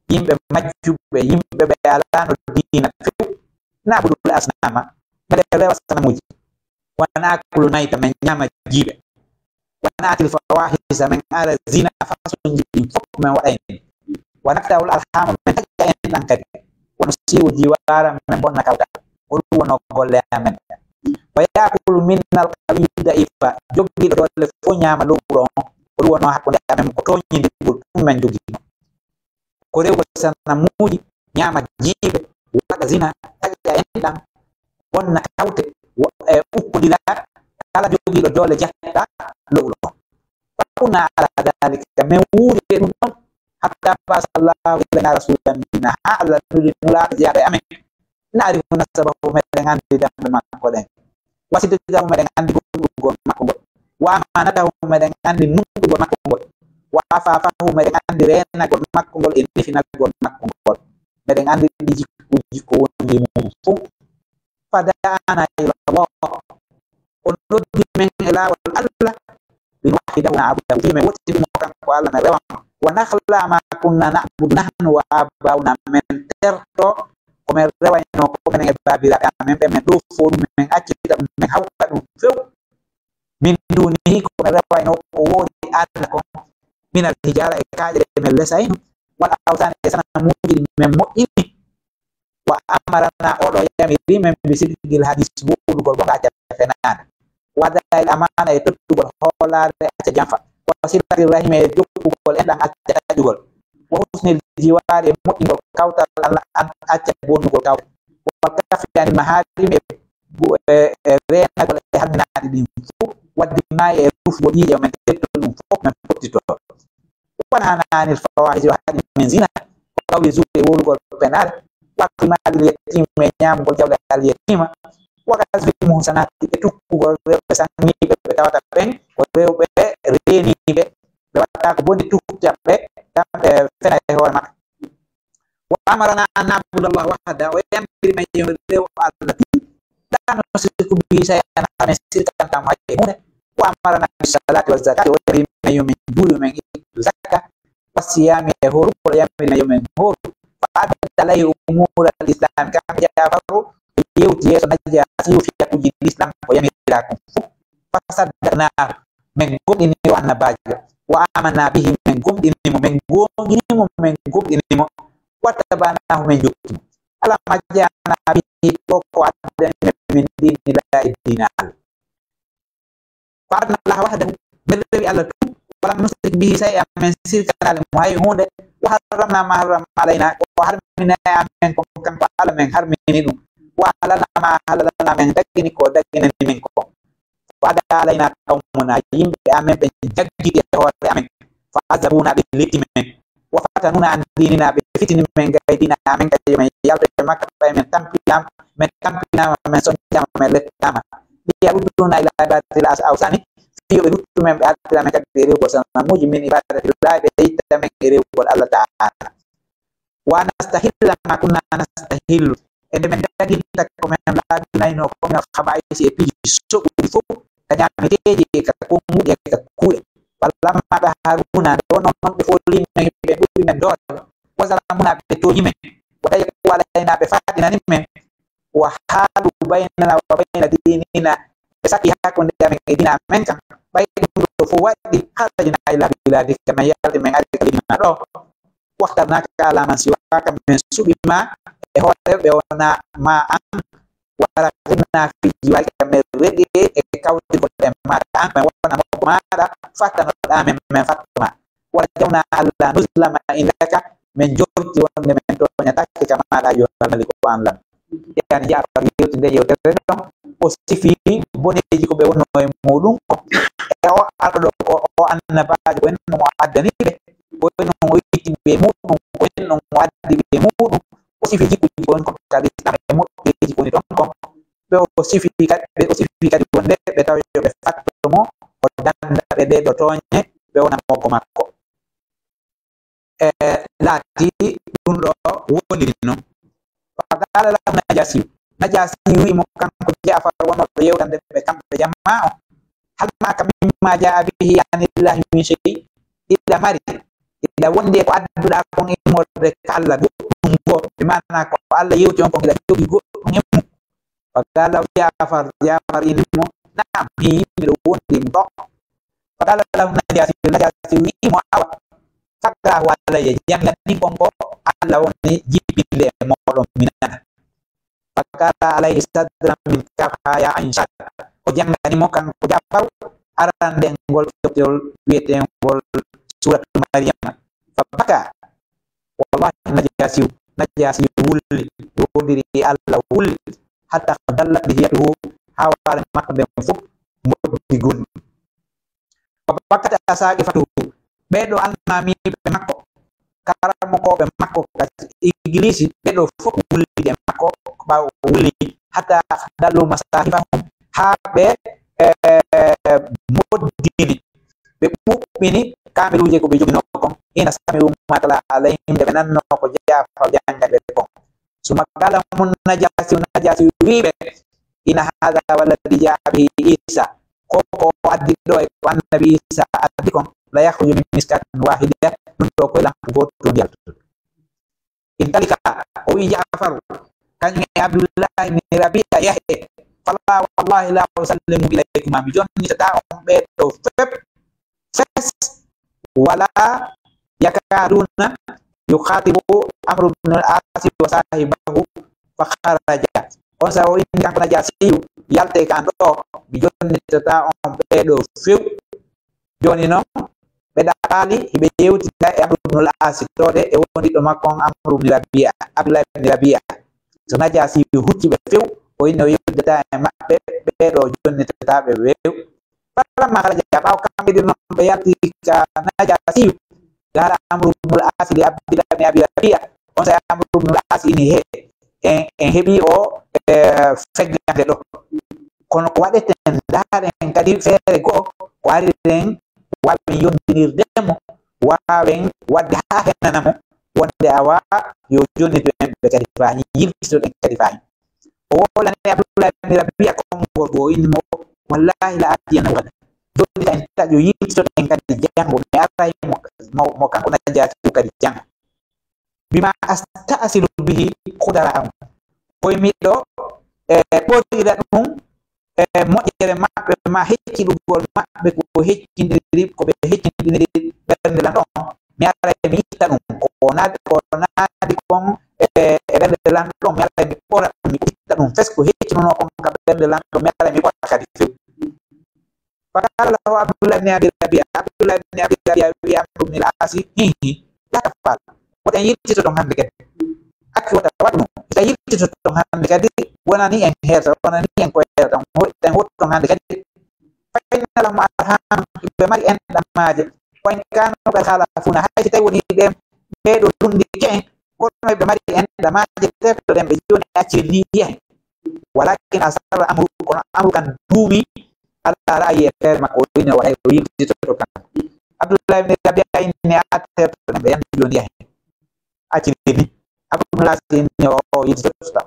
yimɓe majjuɓe, yimɓe ɓe alaano diina few. Na'budul asnama, meɗen rewa sanamuuji. Wa na'kulul mayta, men ñaama jiiɓe. Wa na'til fawahisa, men ara zina façonji ɗin fof men waɗayni. Wa naqta'ul arhama, men taƴa enɗan kadi. Wa nusi'ul jiwara, men bonna kawtal." Ko ɗum wonno golle amen. "Wa ya'kulu minnal qawiyyu da'ifa." Jogiiɗo doole fof ñaama lowɗo on. Ko ɗum wonno hakkunde amen, ko tooñindirgol ɗum men jogiino. Ko rewgol sanamuuji, ñaama jiiɓe, waɗa zina, taƴa enɗan, bonna kawte, wo-, e ukkodira kala jogiiɗo doole jatta lowɗo on. Fa kunna ala dalika, men wuuri e ɗum ɗon, hatta ba'asa Allahu ilayna rasulan minna, haa Allah nuli nulaaɗo jeyaɗo e amen. Na'rifu nasabahu, meɗen anndi damɓe makko ɗen. Wa sidqahu, meɗen anndi goɗɗugol makko ngol. Wa amanatahu, meɗen anndi nunɗugol makko ngol. Wa afafahu, meɗen anndi reenagol makko ngol e nefinagol makko ngol. Meɗen anndi ɗi jikkuuji ko wondi e mum fof. Fa da'ana ila Allah. O noddi men e laawol Allah. Linuwahhidahu wa na'budahu. Fii men wottindira mo kanko Allah, men rewa mo. Wa nakhla'a ma kunna na'budu nahnu wa aba'una, men terto ko men rewayno ko menen e baabiraaɓe amen ɓen, men ɗoofo ɗum, men accita ɗum, men hawta ɗum few. Min dunihi, ko men rewayno ko woodi Allah kon, minal hijaara, e kaaƴe ɗe men lesayno, wal awsani, e sanamuuji ɗi men moƴƴini. Wa amarana, oɗo yamiri men, bi sidqil hadis, wowlugol gonga, acca fenaande. Wa ada'il amana, e tottugol hoolaare, acca janfa. Wa silati rahimi, e jokkugol enɗan, acca taƴugol. Wa husnil jiwaari, e moƴƴingol kawtal Allah, an acca bonnugol kawtal. Wa kaffi anil maharimi, e bu-, e, e reenagol e harminaaɗi ɗin fof. Wa dimaa'i, e rufugol ƴiiƴe, men tettol ɗum fof, men pottitoo. Wa nahana anil fawahisi, o haɗi men zina, wa qawli zuri, e wowlugol penaale, wa akli maalil yatiimi, e ñaamugol jawle al yatiima, wa qazfil muhsanaati, e tukkugol rewɓe sangiiɓe, ɓe tawata ɓen ko rewɓe reeniiɓe, ɓe waɗata ko boni, tukka ɓe, tan ɓe fena e hoore maɓɓe. Wa amarana an na'buda Allaha wahda, o yamiri men yo men rewo Allah tun, la nushriku bihi shay'an, hara men sirkanta mo hay e huunde. Wa amarana bis salati waz zakati, o yamiri men yo men juulu, yo men ittu zakka. Wa siyami, e hoorugol, o yamiri men yo men hooru. Fa addat alayhi umural islam, kam Jaafaru, o yewti yeeso Najjaasi yo fiyatuuji l'islam ko yamira kon fof. Fa saddaqnaahu, men gomɗini o annabaajo. Wa amanna bihi, men gomɗini mo, men goongini mo, men gomɗini mo. Wa tabanaahu, men jokki mo. Alamma ja'ana bihi, ko ko addani men min diini laahi diina Allah. Fa abadna Allaha wahdahu, men rewi Allah tun. Wa lam nushrik bihi shay'an, men sirkanaali mo hay huunde. Wa harramna ma harrama alayna, ko harmini amen kon kanko Allah men harmini ɗum. Wa ahlalna ma ahalla lana, men dagini ko daginani men kon. Fa ada alayna qawmuna, yimɓe amen ɓen jaggiti e hoore amen. Fa azzabuna, ɓe letti men. Wa fatanuna an dinina, ɓe fitini men gay diina amen, kay yo men yalto e Makka, ɓay men tampinaama, men tampinaama, men soñjaama, men lettaama. Li yarudduna ila ibadatil as-, awsani, fii yo ɓe luttu men, ɓe artira men kadi e rewugol sanamuuji, min ibadatillahi, ɓe itta men e rewugol Allah Ta'ala. Wa nastahilla ma kunna nastahillu. E nde men daginta ko men laaɓinayno ko minal khaba'isi e piiji soɓuɗi fof, ka ñaameteeji e ka konnguɗi e ka kuuɗe. Falamma qaharuna, nde wonno non ɓe foolino yimɓe ɓe ɓuri men doole. Wa zalamuna, ɓe tooñi men. Wa dayaqu alayna, ɓe faaɗinani men. Wa haalu baynana wa bayna dinina, ɓe sakki hakkunde amen e diina amen kan. Ɓay ɗum ɗo fof waɗi, kharajna ila biladika, men yalti men ari ka diina ɗo. Wakhtarnaka ala man siwaka, men suɓi ma e hoore ɓe wona ma an. Wa raghibna fi jiwarika, men reɗi e kawtirgol e maɗa an, men wona mokko maɗa, fattanoɗa men, men fattuma. Wa rajawna alla nuzlama indaka, men jorti wonde men toñatake ka maɗa, ayyuhal maliku, an lan. Yani Jaafar yewti nde yewtere ɗon, o sifi boneeji ko ɓe wonno e muɗum ko. E o arɗo ɗo ko o annabaajo, ko en ɗum o addani ɓe, ko en ɗum o itti ɓe muɗum, ko en ɗum o addi ɓe muɗum. O sifi jikkuji ko woni ko ka Islam e moƴƴeeji ko woni ɗon kon. Ɓe o sifi kadi, ɓe o sifi kadi wonde ɓe tawa yo ɓe fatto mo, o danda ɓe ɗee ɗo tooñe, ɓe wona mokko makko. E, laati ɗum ɗo wondiri noon. Fa qala lahu Najasiyu, Najasiyu wi'i mo kanko Jafar wonno ɓe yewtande ɓe kamɓe jamma o, hal ma'aka mimma ja'a bihi anillahi min shay, iɗa mari, iɗa wondi e ko adduɗa kon immorde ka Allah goɗɗum goo, bi maana ko Allah yewti on kon iɗa jogii goɗɗum e mum. Fa qala lahu Jafar, Jafar inni mo, na'am, hi, miɗo wondi mo ɗo. Fa qala lahu Najasiyu, Najasiyu wi'i mo, awa, faqra'hu alayya, janngani kon ko Allah woni jippinde e mooɗon mi nana. Fa qara'a alayhi sadran min kaf ha ya ayn sad. O janngani mo kanko Jafaru arande ngol fewtewol wi'etengol Suratu Maryama. Fa baka. Wallahi Najasiyu, Najasiyu wulli, wondiri e Allah wulli, hatta dallat lihiyatuhu, ha waare makko nden fof mboddi gonɗi. Wa bakkat asaqifatuhu, ɓee ɗo almaamiiɓe makko, karamokooɓe makko ka igilisi, ɓee ɗo fof wullidi e makko, ɓaawo o wulli, hatta dallu masahifahum, haa ɓe, eh, moddini, ɓe ɓuɓɓini kaamiluuje ko ɓe joginoo kon, hina sami'u ma tala alayhim, nde ɓe nannoo ko Jaafar janngani ɓe kon. Summa qala lahum Najasiyu, Najasiyu wi'i ɓe, inna hadha walladhi ja'a bihi Isa, ko ko o addi ɗo e ko annabi Isa addi kon, la yakhruju min mishkatin wahida, ɗum ɗo koye lampu gooto tun yaltata. Intalika, o wi'i Ja'faru, kañum e Abdullahi ibn Rabi'a, yahe, fala wallahi la usallimu ilaykuma, mi jonnitataa on ɓee ɗo fep, fes, wala yakaduna yukhatibu Amru ibn al-As wa sahibahu fa kharaja. On saa'i o inni kanko Najasiyu, yalte kan ɗo, mi jonnitataa on ɓee ɗo few. Jooni noon, ɓe ɗaɓɓaali, hiɓe yewtida e Amru ibn al-As toode e wondiɗɗo makko on Amru ibn Rabi'a, Abdullahi ibn Rabi'a. So Najasiyu hucci ɓe few, o inni o yewtidataa e maɓɓe, ɓee ɗo jonnitataa ɓe few. Falamma kharaja, ɓaawo kamɓe ɗiɗo noon ɓe yalti ka Najasiyu, qala Amru ibn al-As li Abdillah ibn Abi Rabi'a, on saa'i Amru ibn al-As inni, he, en, en heɓii o, e, feggande ɗo. Kono ko waɗeten, ndaaren kadi feere goo, ko ariren, waawen yondinirde mo, waawen waɗde haa henana mo, wonde awa yo jonnitu en ɓe kadi faañi, yiltitoɗen kadi faañi. O wowlani Abdullahi ibn Rabi'a konngol goo, o inni mo, wallahi la atiyanna ghadan. Jonnita en taƴo, yiltitoɗen kadi janngo, mi aray mo, mo, mo kanko Najasiyu kadi janngo. Bima asta'silu bihi qudara'ahum. Koye miɗo, e, ɓorira ɗum, e, moƴƴere maɓɓe, ma hecciɗugol maɓɓe ko heccindiri, ko ɓe heccindiri ɓernde lan ɗon. Mi aray mi itta ɗum, ko naadi, ko naadi kon, e, e ɓernde lan ɗon, mi aray mi ɓora ɗum, mi itta ɗum, fes ko heccinunoo kon ka ɓernde lan ɗon, mi aray mi ɓora kadi few. Fa qala lahu Abdullah ibn Abi Rabi'a, Abdullah ibn Abi Rabi'a wi'i Amru ibn al-As, hihi, la taf'al, wota en yiltito ton hannde kadi. Accu, wota waɗu ɗum. Si a yiltito ton hannde kadi, wonani en heerta, wonani en ko heerta, en ho-, en hoto ton hannde kadi. Fa inna lahum arham, ɓe mari enɗamaaje. Wa in kanu qad khalafuna, hay si tawi woni ɓen, ɓee ɗo lunndike en, kono ɓe mari enɗamaaje, tertoɗen ɓe jooni, accir ni yahi. Walakin asarra Amru, kono Amru kan duumi, ala ra'yi e feere makko, o inni o waɗay o yiltitoto kan. Abdullahi ibn Rabi'a inni a tertoɗen ɓe, yande jooni yahi. Accir ni. Amru ibn al-As inni o, o yiltitoto tan.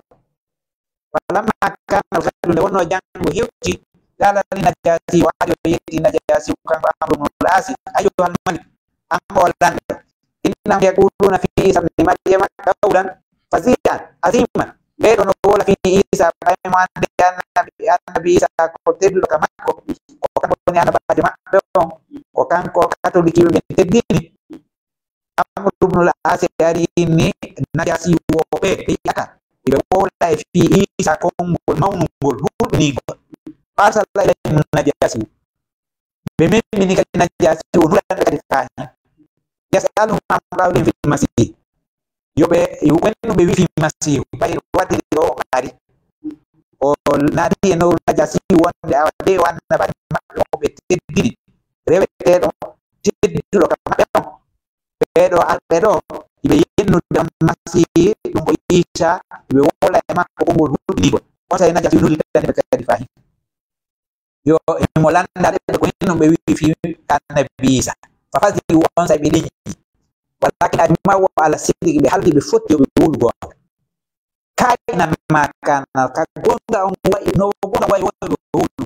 Falamma kana al-ghadu, nde wonnoo janngo hewti, qala li Najasi, o ari o yetti Najasi, kanko Amru ibn al-As, ayyuhal malik, an o lanɗo, innahum yaquluna fi Isa ibn Maryama qawlan fazi'an aziman. Ɓee ɗo no wowla fi Isa, ɓay mo annde annabi, annabi Isa ko tedduɗo ka makko, ko kanko woni annabaajo maɓɓe on, ko kanko katolikiiɓe ɓen teddini. Amru ibn al-As ari inni Najasi wo ɓe, ɓe yi'ata. Ɓe wowla e fii Isa konngol mawnungol, hulɓiningol. Fa arsala ilayhim Najasi. Ɓe memini kadi Najasi o nulande kadi faahi. Yas'aluhum an qawlihim fil Masih. Yo ɓe, yo ɓen no ɓe wi'i fii Masiihu, ɓay waɗiri o ari. O naati e nowru Najasi wonde awa ɓe o annabaajo maɓɓe o ɓe teddini. Reweteeɗo tedduɗo ka maɓɓe on. Ɓee ɗo arɓe ɗo, iɓe yennude on Masiihi, ɗum ko Iisaa, iɓe wowla e makko konngol hulɓiningol. On saa'i Najasi nuli kadi ɓe kadi faahi. Yo himo lannda ɓe ko hinno ɓe wi'i fii annabi Iisaa. Fa fazi'u, on saa'i ɓe leñi. Walakin ajma'u ala sidqi, ɓe haldi, ɓe fotti yo ɓe wowlu goonga. Ka'inan ma kana, ka goonga on wa'i, no goonga wa'i, woni ɓe wowlu.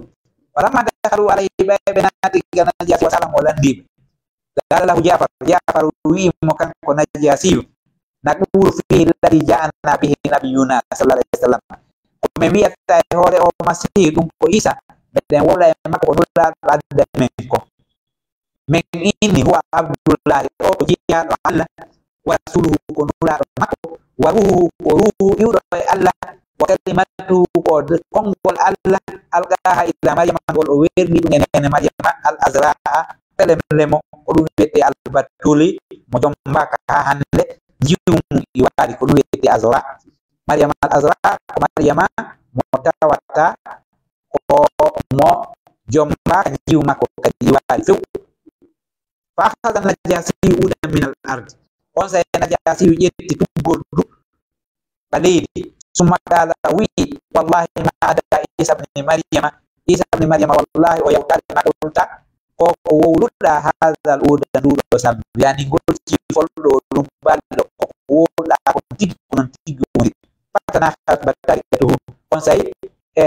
Falamma dakhalu alayhi, ɓe, ɓe naati ga Najasi wa sa'alahu, o lanndii ɓe. Qala lahu Ja'far, Ja'far wi'i mo kanko Najasiyu, naqulu fihi alladhi ja'ana bihi nabiyyuna sallallahu alayhi wasallam. Ko min wi'ata e hoore o Masiihu ɗum ko Isa, meɗen wowla e makko ko Nulaaɗo adda men ko. Min inni huwa Abdullahi, o ko jiyaaɗo Allah, wa rasuluhu ko Nulaaɗo makko, wa ruhuhu ko ruuhu iwɗo e Allah, wa kalimatuhu ko d-, konngol Allah, alqaha ila Maryama ngol o weerni ɗum e neene Maryama al Azraa, Ɓelem lemo, ko ɗum wiyetee Albatuli, mo jombaaka haa hannde, jiwu mum iwaali, ko ɗum wiyetee Azra. Maryama al Azra, ko Maryama mo tawata ko mo jombaaka, jiwu makko kadi iwaali few. Fa akhadha Najasiyu udan min al ard. On saa'i Najasiyu ƴetti tuggordu ka leydi. Summa qala, o wi'i, wallahi ma ada Isa bni Maryama, Isa bni Maryama, wallahi o yawtaali ma ɗowta, ko ko wowluɗa hadha al uda, nduɗo sambi, yani ngol cifol ɗo lumbaali ɗo, ko ko wowluɗa ko tigi, ko non tigi woni. Fatanakhat battariyatuhu. On saa'i, e,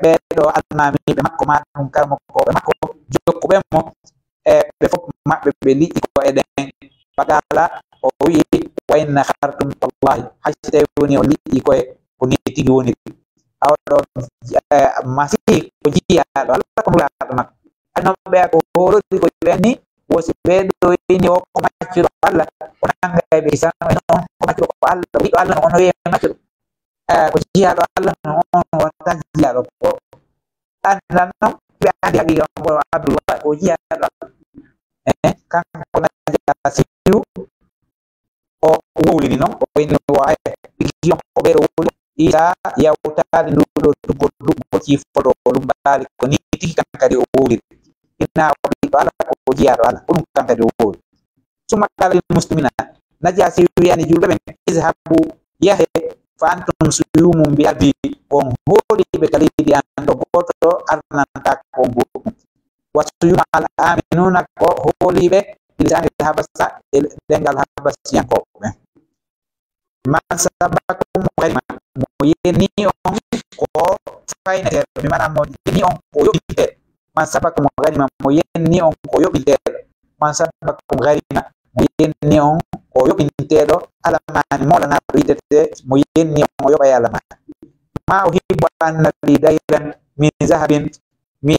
ɓeeɗo almaamiiɓe makko, ma ɗum karamokooɓe makko, jokkuɓe mo, e ɓe fof maɓɓe ɓe liƴƴi ko'e ɗen. Faqala, o wi'i, wa in nakhartum, wallahi, hay si tawi woni o liƴƴi ko'e, ko ni tigi woni. Awa ɗo, eh, Masiihi ko jiyaaɗo Allah, ko nulaaɗo makko. Adno ɓe ko hoolodi ko ɓen ni, wo si ɓe ɗo ini o ko maccuɗo Allah, o nanga e ɓe Isa, non ko maccuɗo ko Allah, o ɓiɗɗo Allah, no ono wi'e maccuɗo. Eh, ko jiyaaɗo Allah, no on watta jiyaaɗo ko. An lan non, ɓe andi haqiqa on ko Abdul Wahab, ko jiyaaɗo Allah. Eh, kanko Najasiyu, o wowlini non, o inni o, eh, ɗigi on ko ɓeɗo wowli. Isa yawtaali nduɗo tuggo duɗgo cifolɗo o lumbaali, ko ni tigi kan kadi o wowliri. Inna o ɓiɗɗo Allah, ko jiyaaɗo Allah, ko ɗum kan kadi o wowli. Summa qala lil muslimina, Najasi wi'ani julɓe ɓen, izhabu, yahe, fa antum suyumun bi ardi, on hooliɓe ka leydi an, ɗo gooto arnantaako on goɗɗum. Wa suyuma al aminuna, ko hooliɓe bi lisani al habasa, e ɗemngal habasiyankooɓe. Man sabbakum gharima, mo yenni on ko fayneteeɗo, bi maana mo yenni on ko yoɓinteeɗo. Man sabbakum gharima, mo yenni on ko yoɓinteeɗo. Man sabbakum gharima, mo yenni on ko yoɓinteeɗo. Alamaani, molanaaɗo yidete, mo yenni on o yoɓay alamaani. Ma uhibbu anna li dayran min zahabin, mi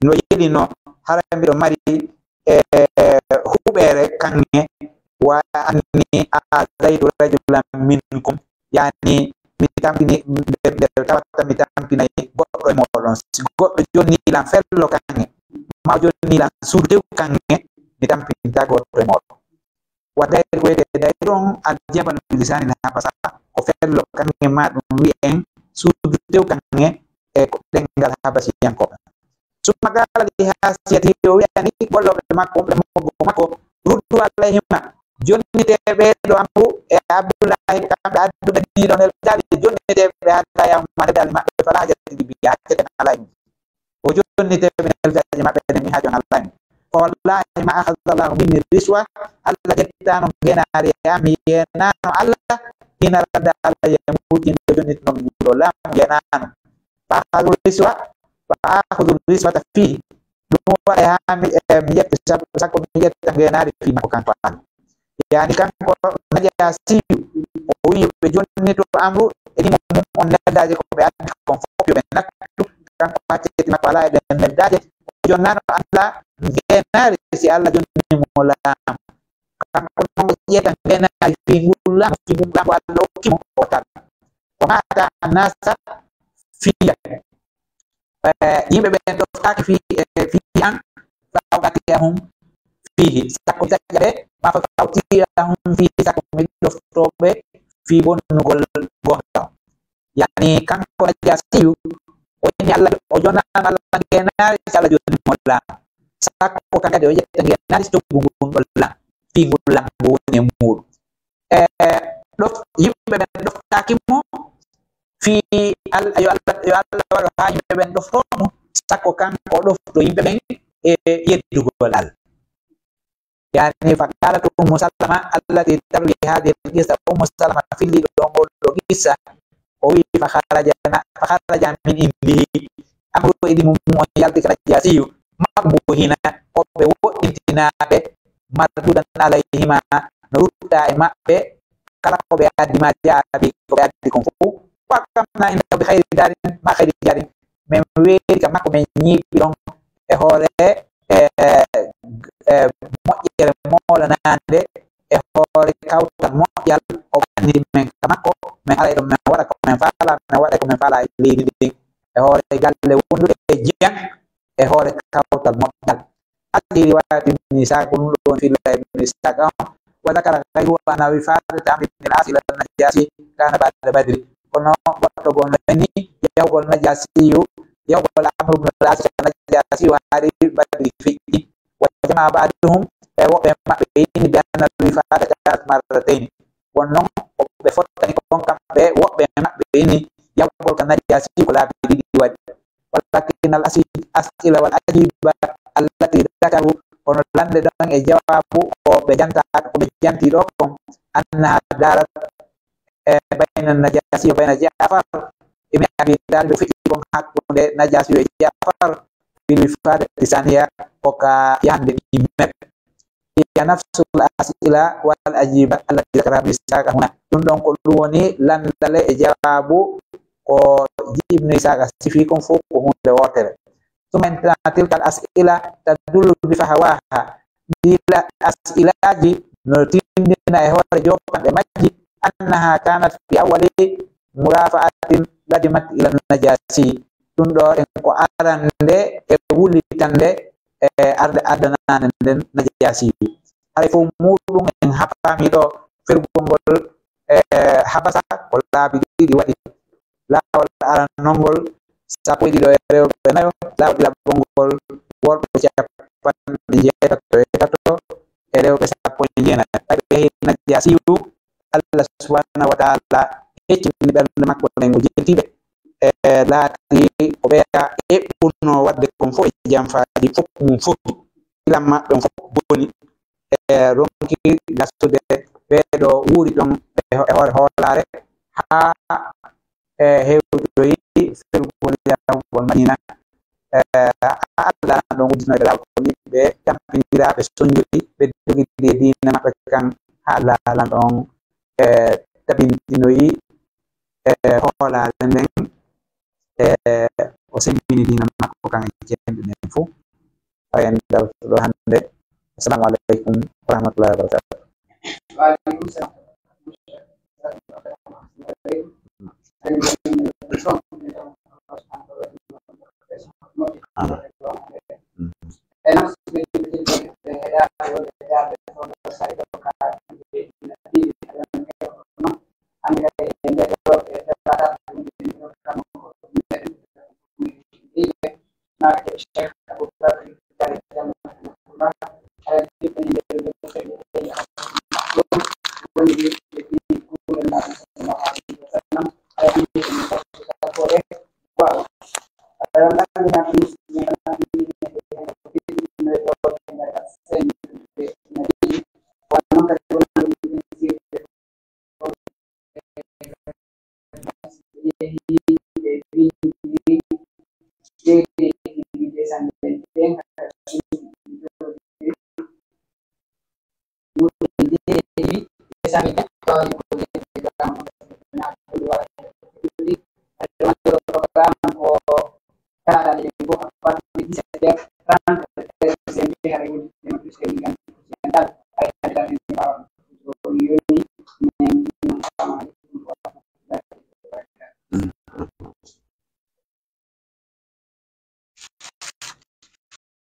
no yelino hara mbiɗo mari, e, huɓeere kaŋŋe, wa anni azaytu rajulan minkum, yani mi tampini, nde, nde tawata mi tampinay goɗɗo e mooɗon. Si goɗɗo jonni lan fello kaŋŋe, ma o jonni lan suudu tew kaŋŋe, mi tampinta goɗɗo e mooɗon. Wa dayr ko wiyetee dayr on, al jabal bi lisanil habasa, ko fello kaŋŋe ma ɗum wi'en suudu tew kaŋŋe e ko ɗemngal habasiyankooɓe. Summa qala li hasiyatihi, o wi'ani gollooɓe makko, wonɓe moggo makko, ruddu alayhima, jonnitee ɓee ɗo Amru e Abdullahi, kamɓe adduɓe nii ɗo neldaali, jonnitee ɓe hatta yahuma, neldaali maɓɓe, fala hajata li biha, hakkete alaa e mum. O jonnitee ɓe neldaaji maɓɓe ɗen, mi haaju on alaa e mum. Fa wallahi ma akhadha Allahu minni riswa, Allah ƴettaano ngeenaari e am, mi yeenaano Allah, hina radda alayya mulki, nde o jonnitnoo mi nguɗo laamu, yeenaano. Fa akhadhu riswa, fa akhudhu riswata fii. Ɗum waɗa haa mi, eh, mi ƴetta, sab-, sakko mi ƴetta ngeenaari fii makko kanko Allah. Yani kanko Najasiyu, o wi'i ɓe jonnito Amru e ɗimo mum on neldaaje ko ɓe addi kon fof yo ɓe nattu. Kanko hakkiti makko alaa e ɗen neldaaje. O jonnaano Allah ngeenaari si Allah jonni mo laamu. Kanko non o ƴetta ngeenaari fii ngun laamu, fii ngun laamu Allah okki mo o tara. O maata nasa fiya. Eh, yimɓe ɓen ɗoftaaki fii, eh, fii an, fa uqati'ahum fiihi. Sakko mi taƴa ɓe, ma fa uqati'ahum fiihi, sakko mi ɗoftoo ɓe fii bonnugol goonga on. Yani kanko Najasiyu, o inni Allah, o jonnaano Allah ngeenaari si Allah jonni mo laamu. Sakko kan kadi o ƴetta ngeenaari si coggu ngun ɗon laamu, fii ngun laamu ngun woni e muuɗum. E, ɗof-, yimɓe ɓen ɗoftaaki mo fii Al-, yo Allah, yo Allah waɗu haa yimɓe ɓen ɗoftoo mo, sakko kanko o ɗoftoo yimɓe ɓen e yeddugol Allah. Yani, فقالت أم سلمة التي تروي هذه القصة, Ummu Salama filliiɗo ɗo ngol ɗo qissa, o wi'i, فخرجنا، فخرج من عنده, Amru ibn Mummu on yalti ka Najaasiyu, مكبوهين, ko ɓe woɗɗintinaaɓe, مردودا عليهما, no rutta e maɓɓe, kala ko ɓe addi, ما جاء به, ko ɓe addi kon fof. وأقمنا عنده بخير دار مع خير جار, min weeri ka makko, min ñiiɓi ɗon e hoore, e, e, moƴƴere moolanaande, e hoore kawtal moƴƴal. O ɓanniti min ka makko, min ara e ɗon, min waɗa ko min faalaa, min waɗa ko min faalaa e leydi ndin, e hoore galle wonduɗe e jiyam, e hoore kawtal moƴƴal. Hadi riwayat Ibn Ishaq, ko ɗum ɗon filla Ibn Ishaq on. وذكر غيره أن وفادة عمرو بن العاص إلى النجاشي كان بعد بدر. Kono goɗɗo goo no inni, yahugol Najaasiyu, yahugol Amru ibn al-As ka Najaasiyu hari Badri feƴƴi. وجمع بعضهم, e woɓɓe maɓɓe inni, بأن الوفادة كانت مرتين. Won non ko ɓe fottani kon kamɓe woɓɓe maɓɓe inni, yahugol ka Najaasiyu ko laabi ɗiɗi waɗi. ولكن الأسئلة والأجوبة التي ذكروا, kono lanɗe ɗon e jawaabu ko ɓe janta, ko ɓe janti ɗo kon, أنها دارت, e, بين النجاشي وبين جعفر ابن أبي طالب, feƴƴi kon hakkunde Najaasiyu e Ja'far, في الوفادة الثانية, ko ka yahannde ɗiɗmere. هي نفس الأسئلة والأجوبة التي ذكرها ابن إسحاق هنا. Ɗum ɗon ko ɗum woni lanndale e jawaabu ko Ibn Ishaq sifi kon fof ko huunde wootere. ثم إن تلك الأسئلة تدل بفحواها. Ɗii la-, as'ilaaji no tinndina e hoore joopanɗe majji, أنها كانت في أول مرافعة قدمت إلى النجاشي. Ɗum ɗo en ko arande e wullitande e arde addanaande nden Najaasi. Haray fof muuɗum en haɓaami ɗo fergol ngol, e, Habasa ko laabi ɗiɗi waɗi. Laawol arannol ngol, sappo e ɗiɗo e rewɓe nayo, laawol ɗiɗaɓol ngol, worɓe capanɗe jeetato e tato e rewɓe sappo e jeenayo. Ɓay ɓe yahi Najaasiyu, Allah subhanahu wa ta'ala heccini ɓernde makko nden, o jenti ɓe. E, laati ko ɓe eɓɓuno waɗde kon fof e janfaaji fof mum fof, ilan maɓɓe on fof boni. E, ronki gasude ɓee ɗo wuuri ɗon e ho-, e hoore hoolaare, haa, e, hewtoyi fergol yahugol Madina. E, Allah lan ɗon uddinoyɓe laawol kon, ɓe tampindiraa, ɓe sonjori, ɓe dogidi e diina maɓɓe kan, haa Allah lan ɗon, e, tabintinoyi, e, hoolaare nden, e, o semmini diina makko kan e jeyɓe ɓen fof. Haa en darto ɗo hannde. Assalamu aleykum wa rahmatullahi wa barakatuh. Amin. Mm.